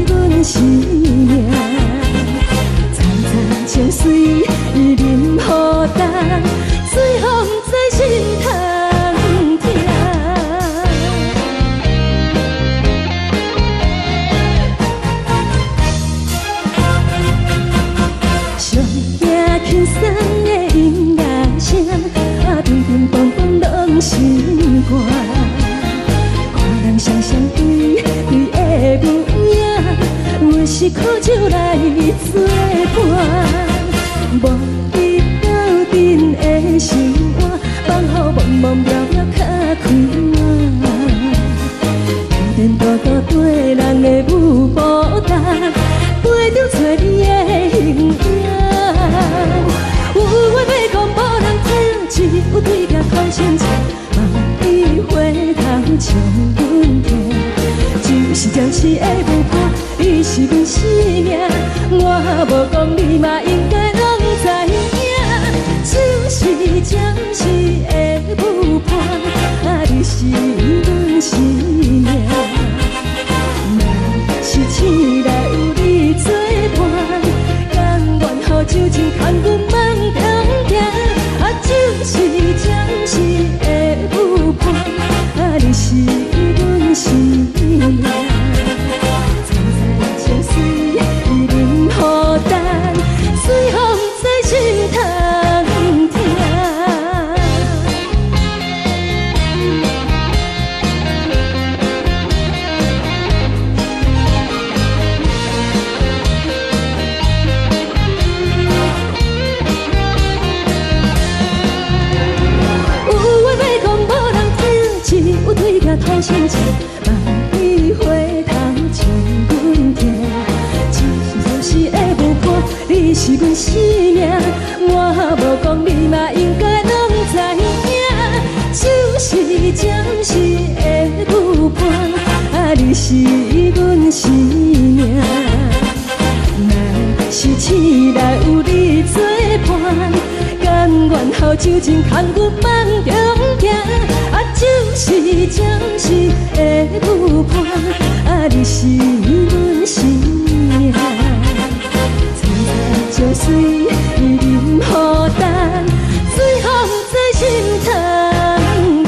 阮生命。層層情水伊啉予干，水予毋知心通疼。上驚輕鬆的音樂聲，啊，乒乒乓乓攏心肝。看人雙雙對對的舞影，阮是苦酒來做伴，無比鬥陣的心肝，放予茫茫渺渺較開眼。天多多對人的舞步動，陪著找你的形影。有話欲講無人知，只有對鏡看心情，望你回頭唱阮聽。只是暫時的舞伴，你是阮生命，我無講你嘛應該攏知影。只是暫時的舞伴，啊，你是阮生命。若是醒來有你作伴，甘願予酒精牽阮放通行。啊，只是暫時的舞伴，啊，你是阮生命。層層情水伊啉予干，水予毋知心通疼。有話欲講無人知，只有對鏡看心情，望你回頭唱阮聽。只是暫時的舞伴，你是阮生命，我無講你嘛應該攏知影。只是暫時的舞伴，啊，你是阮生命。若是醒來有你作伴，甘願予酒精牽阮放中行。啊，只是暫時的舞伴，啊，你是阮生命。層層情水伊啉予干，水予毋知心通疼。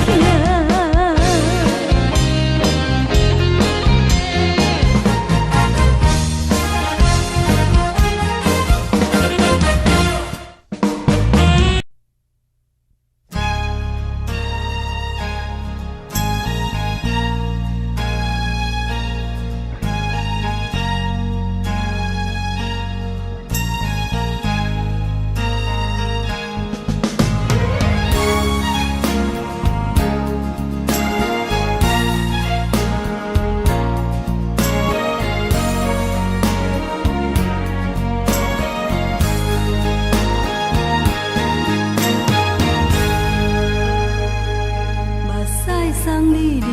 目屎送你離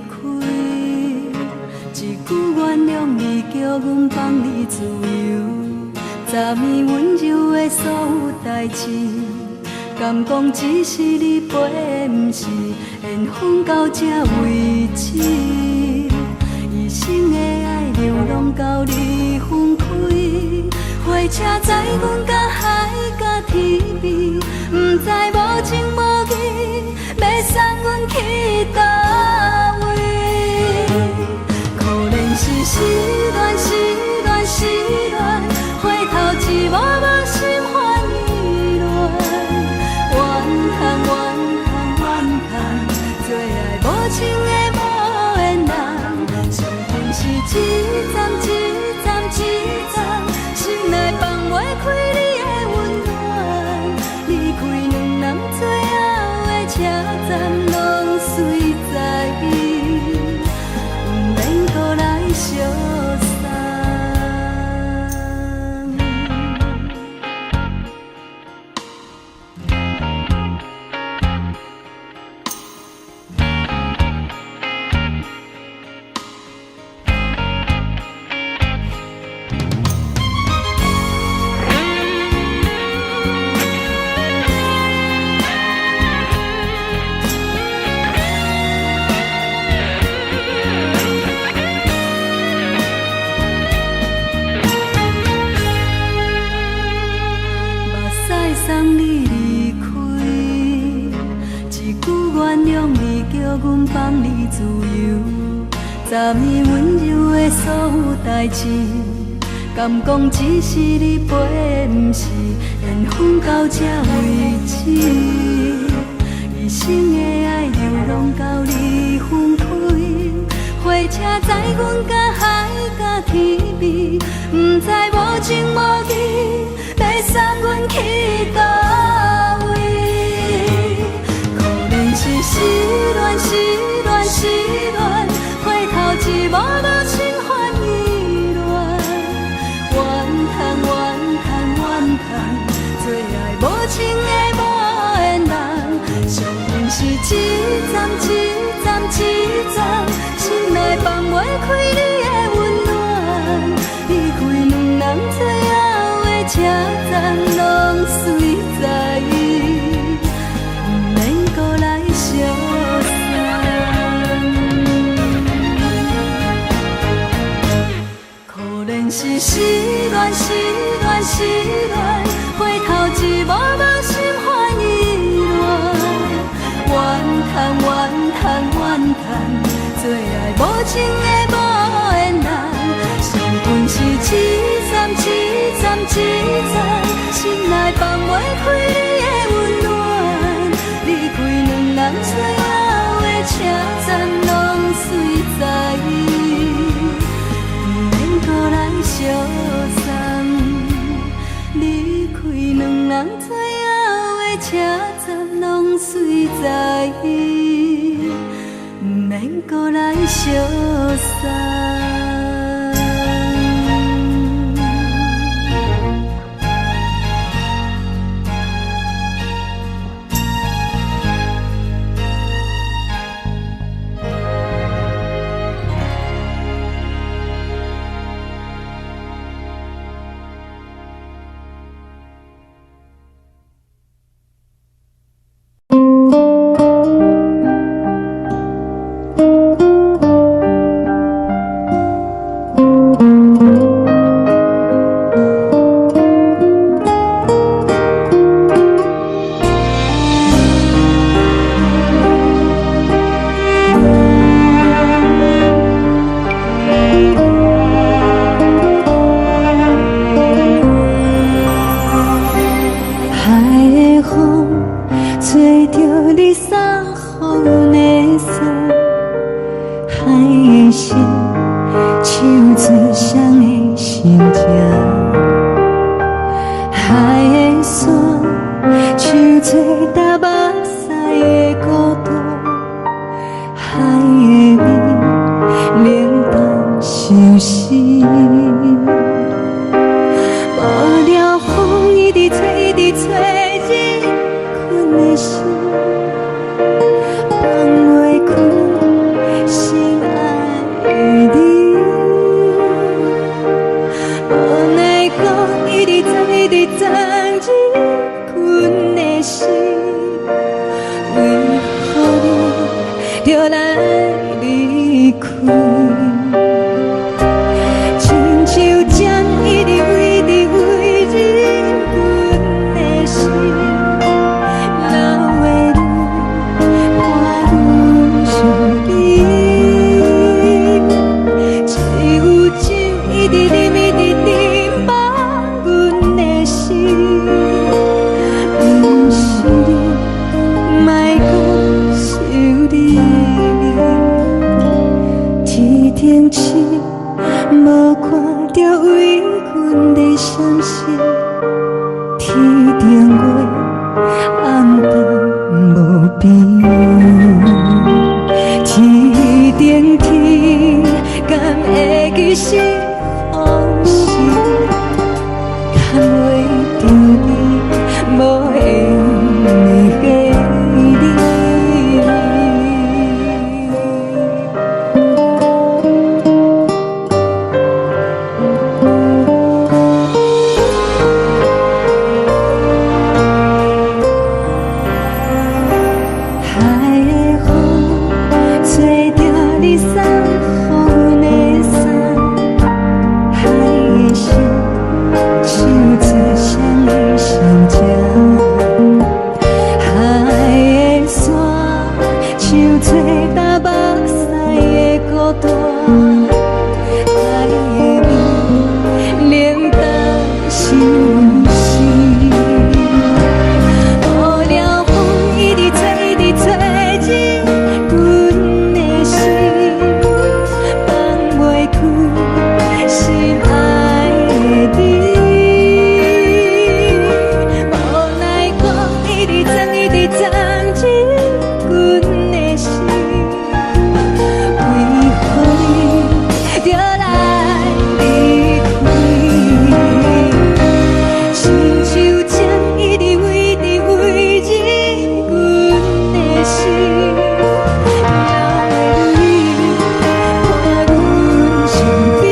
開，一句原諒你，叫阮放你自由。昨暝溫柔的所有代誌，敢講只是你陪，毋是緣分到這為止。一生的愛流浪到你分開，火車載阮到海角天邊，毋知無情無義，欲送阮去佗位？可怜是失戀，失戀，失戀，回頭一幕幕心煩意亂。怨嘆怨嘆怨嘆，做愛無情的無緣人，傷痕是一站一站一站，心內放袂開你的溫暖。離開兩人最後的車站，攏隨在，毋免閣來相送。目屎送你離開，一句原諒你，叫阮放你自由。昨暝溫柔的所有代誌，敢講只是你陪，毋是緣分到這為止。一生的愛流浪到你分開，火車載阮甲海甲天邊，毋知無情無義，欲送阮去佗位？可憐是失戀，失戀，失戀，回頭一幕幕心煩意亂。怨嘆怨嘆怨嘆，做愛無情的無緣人，傷痕是一站一站一站，心內放袂開你的溫暖。離開兩人最後的車站，攏隨在，毋免閣來相送。可憐是失戀，失戀，失戀，回頭一幕幕心煩意亂。怨嘆怨嘆怨嘆，做愛無情的無緣人，傷痕是一站一站一站，心內放袂開你的溫暖。離開兩人最後的車站，攏隨在，毋免閣來相送。離開兩人最後的車站，攏隨在，毋免閣來相送。海的風吹著你送予阮的衫，海的心唱出誰的心情，海的山唱出踏目屎的孤獨，海的味冷淡相思。無聊風一直吹，一直吹，入困的心，放袂開心愛的你。無奈何一直鑽，一直鑽入困的心，為何你著來離開？親像針一直圍直圍入阮的心，流的淚像做焦目屎的孤單，愛的味冷淡相思。予了風一直吹，一直吹入阮的心，放袂開心愛的你。無奈何一直鑽，一直鑽入阮的心，為何你著來離開？親像針一直飛，一直飛入阮的心，流的淚伴阮身邊。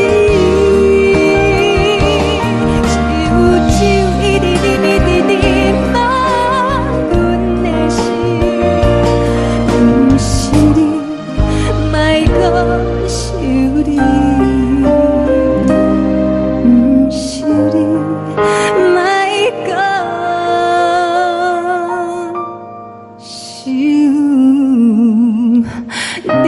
只有酒一直啉，一直啉滿阮的心，毋是你，莫閣想你，毋是你，莫閣想你。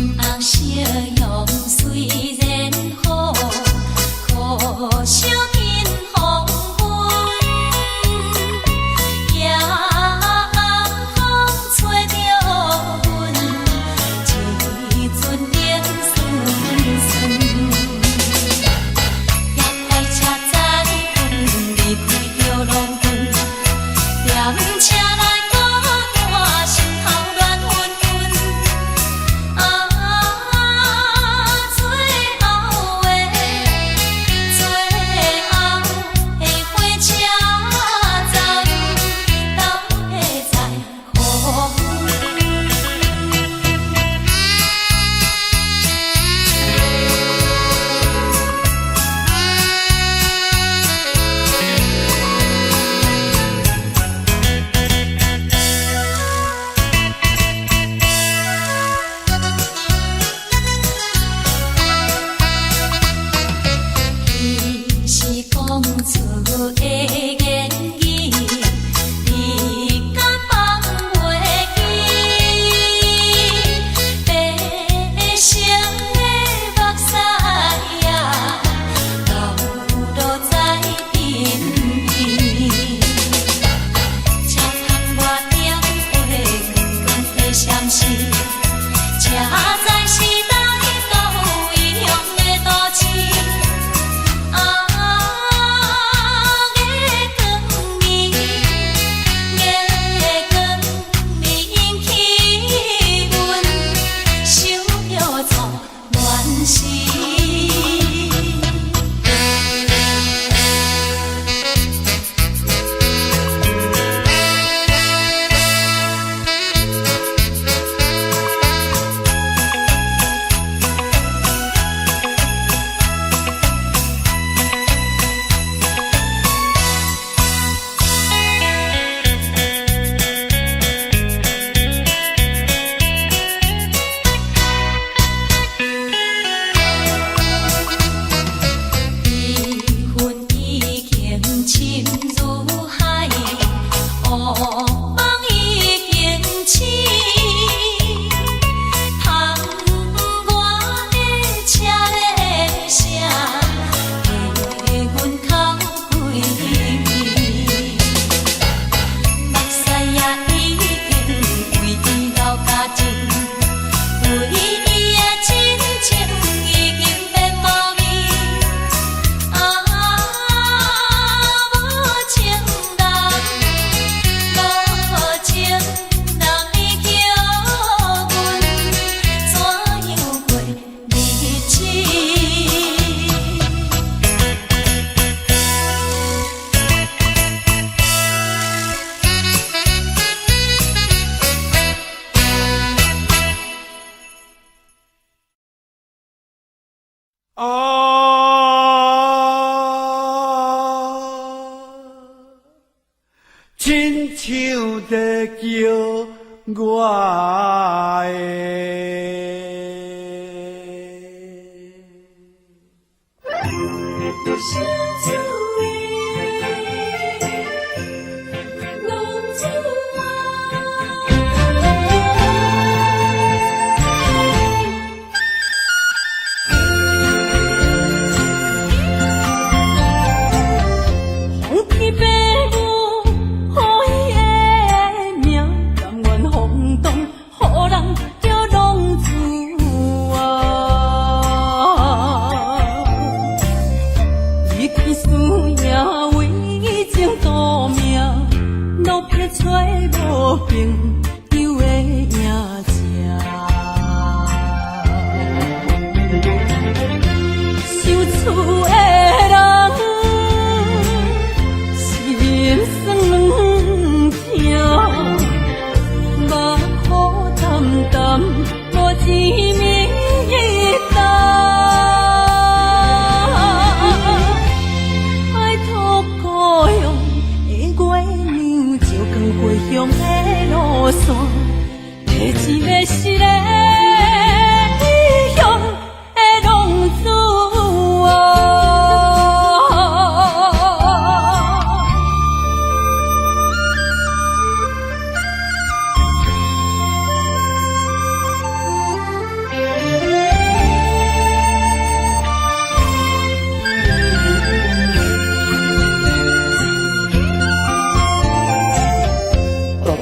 紅夕陽雖然好，可惜見黃昏。夜暗風吹著阮，一陣冷酸酸。搭快車載阮離開著農村，踮車內孤單，心頭亂紛紛。啊，最後的最後的火車站，敢會再予阮？彼是講出的言語，你敢放袂記？白色的目屎啊，流落在鬢邊。車窗外燈火光光的閃烁，這才是來到異鄉的都市。啊，月光暝，月光暝引起阮想著初戀時。啊，親像在叫我的。浪子啊。风起白雾，予伊的名，甘愿风动，予人叫浪子啊。伊去输赢为情赌命，落魄找无朋友的影子。想厝的人，心酸痛，目苦澹澹，无一暝担。拜托故乡的月娘，照光回乡的路线，提钱欲死的异乡的浪子啊。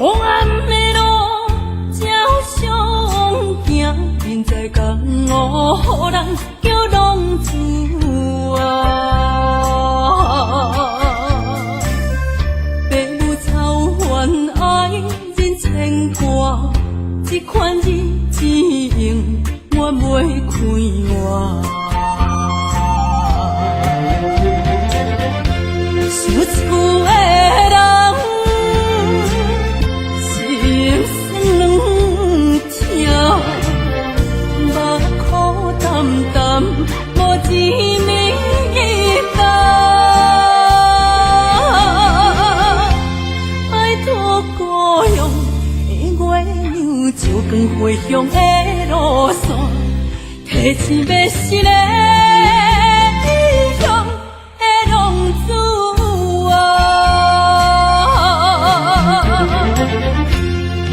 黑暗的路才相行，人在江湖，予人叫浪子啊。爸母操烦爱人牵挂，这款日子永远袂快活。想厝的人，心酸痛，目苦澹澹，无一暝担。拜托故乡的月娘，照光回乡的路线，提钱欲死的异乡的浪子啊。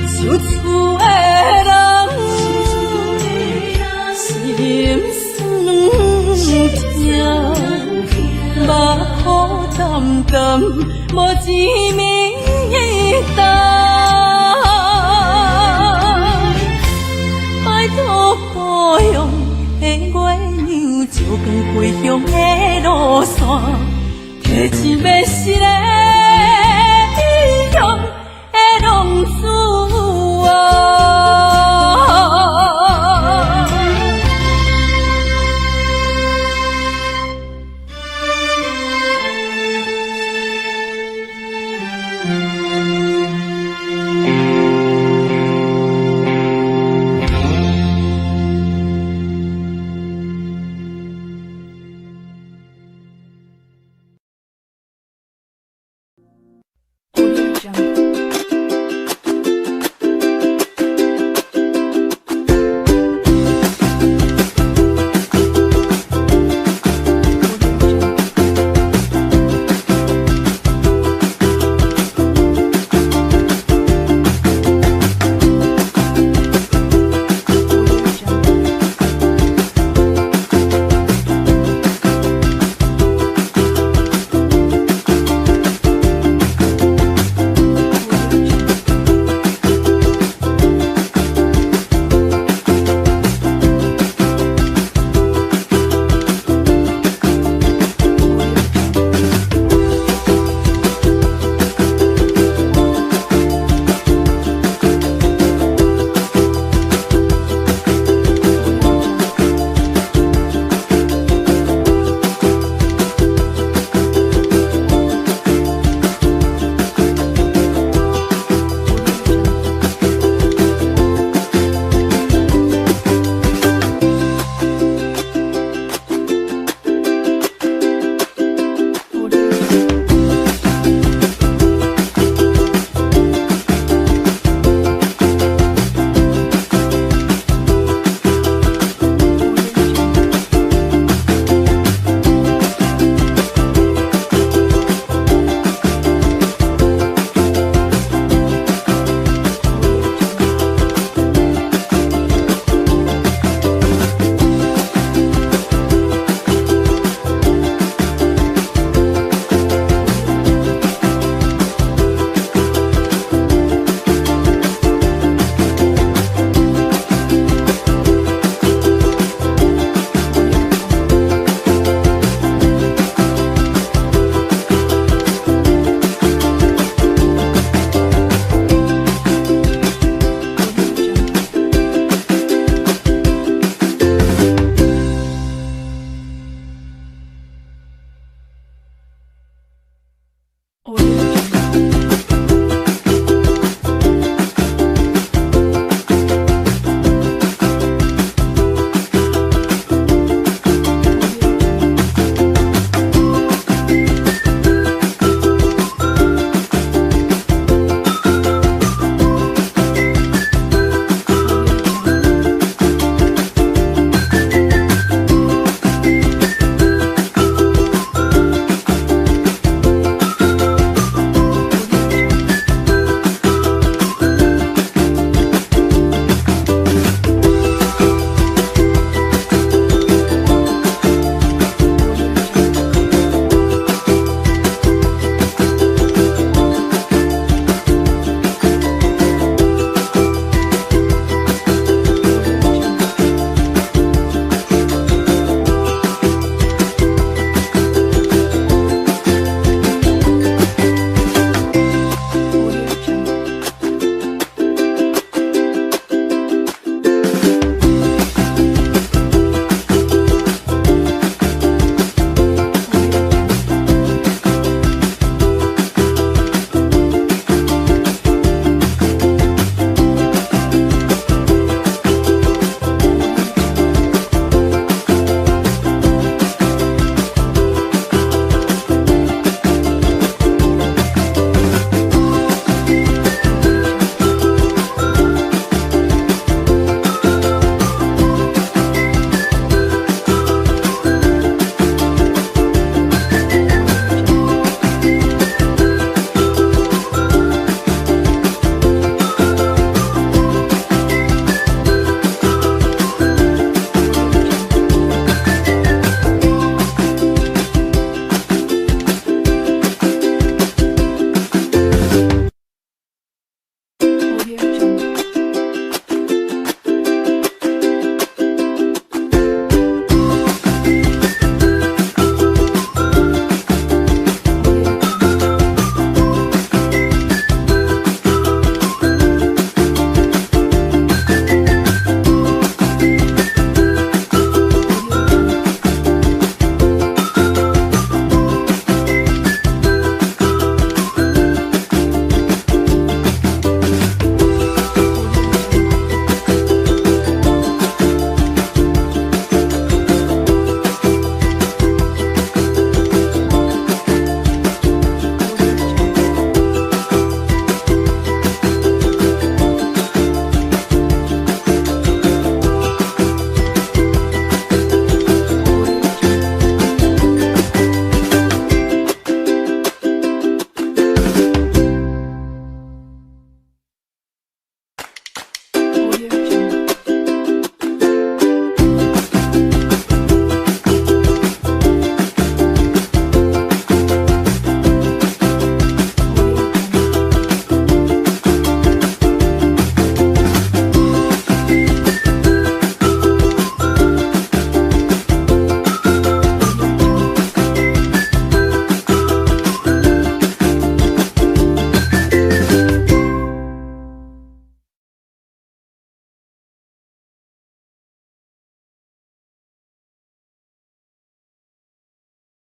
想厝的人，心酸痛，目苦澹澹，无一暝担。拜托故乡的月娘，照光回乡的路线，提钱欲死的。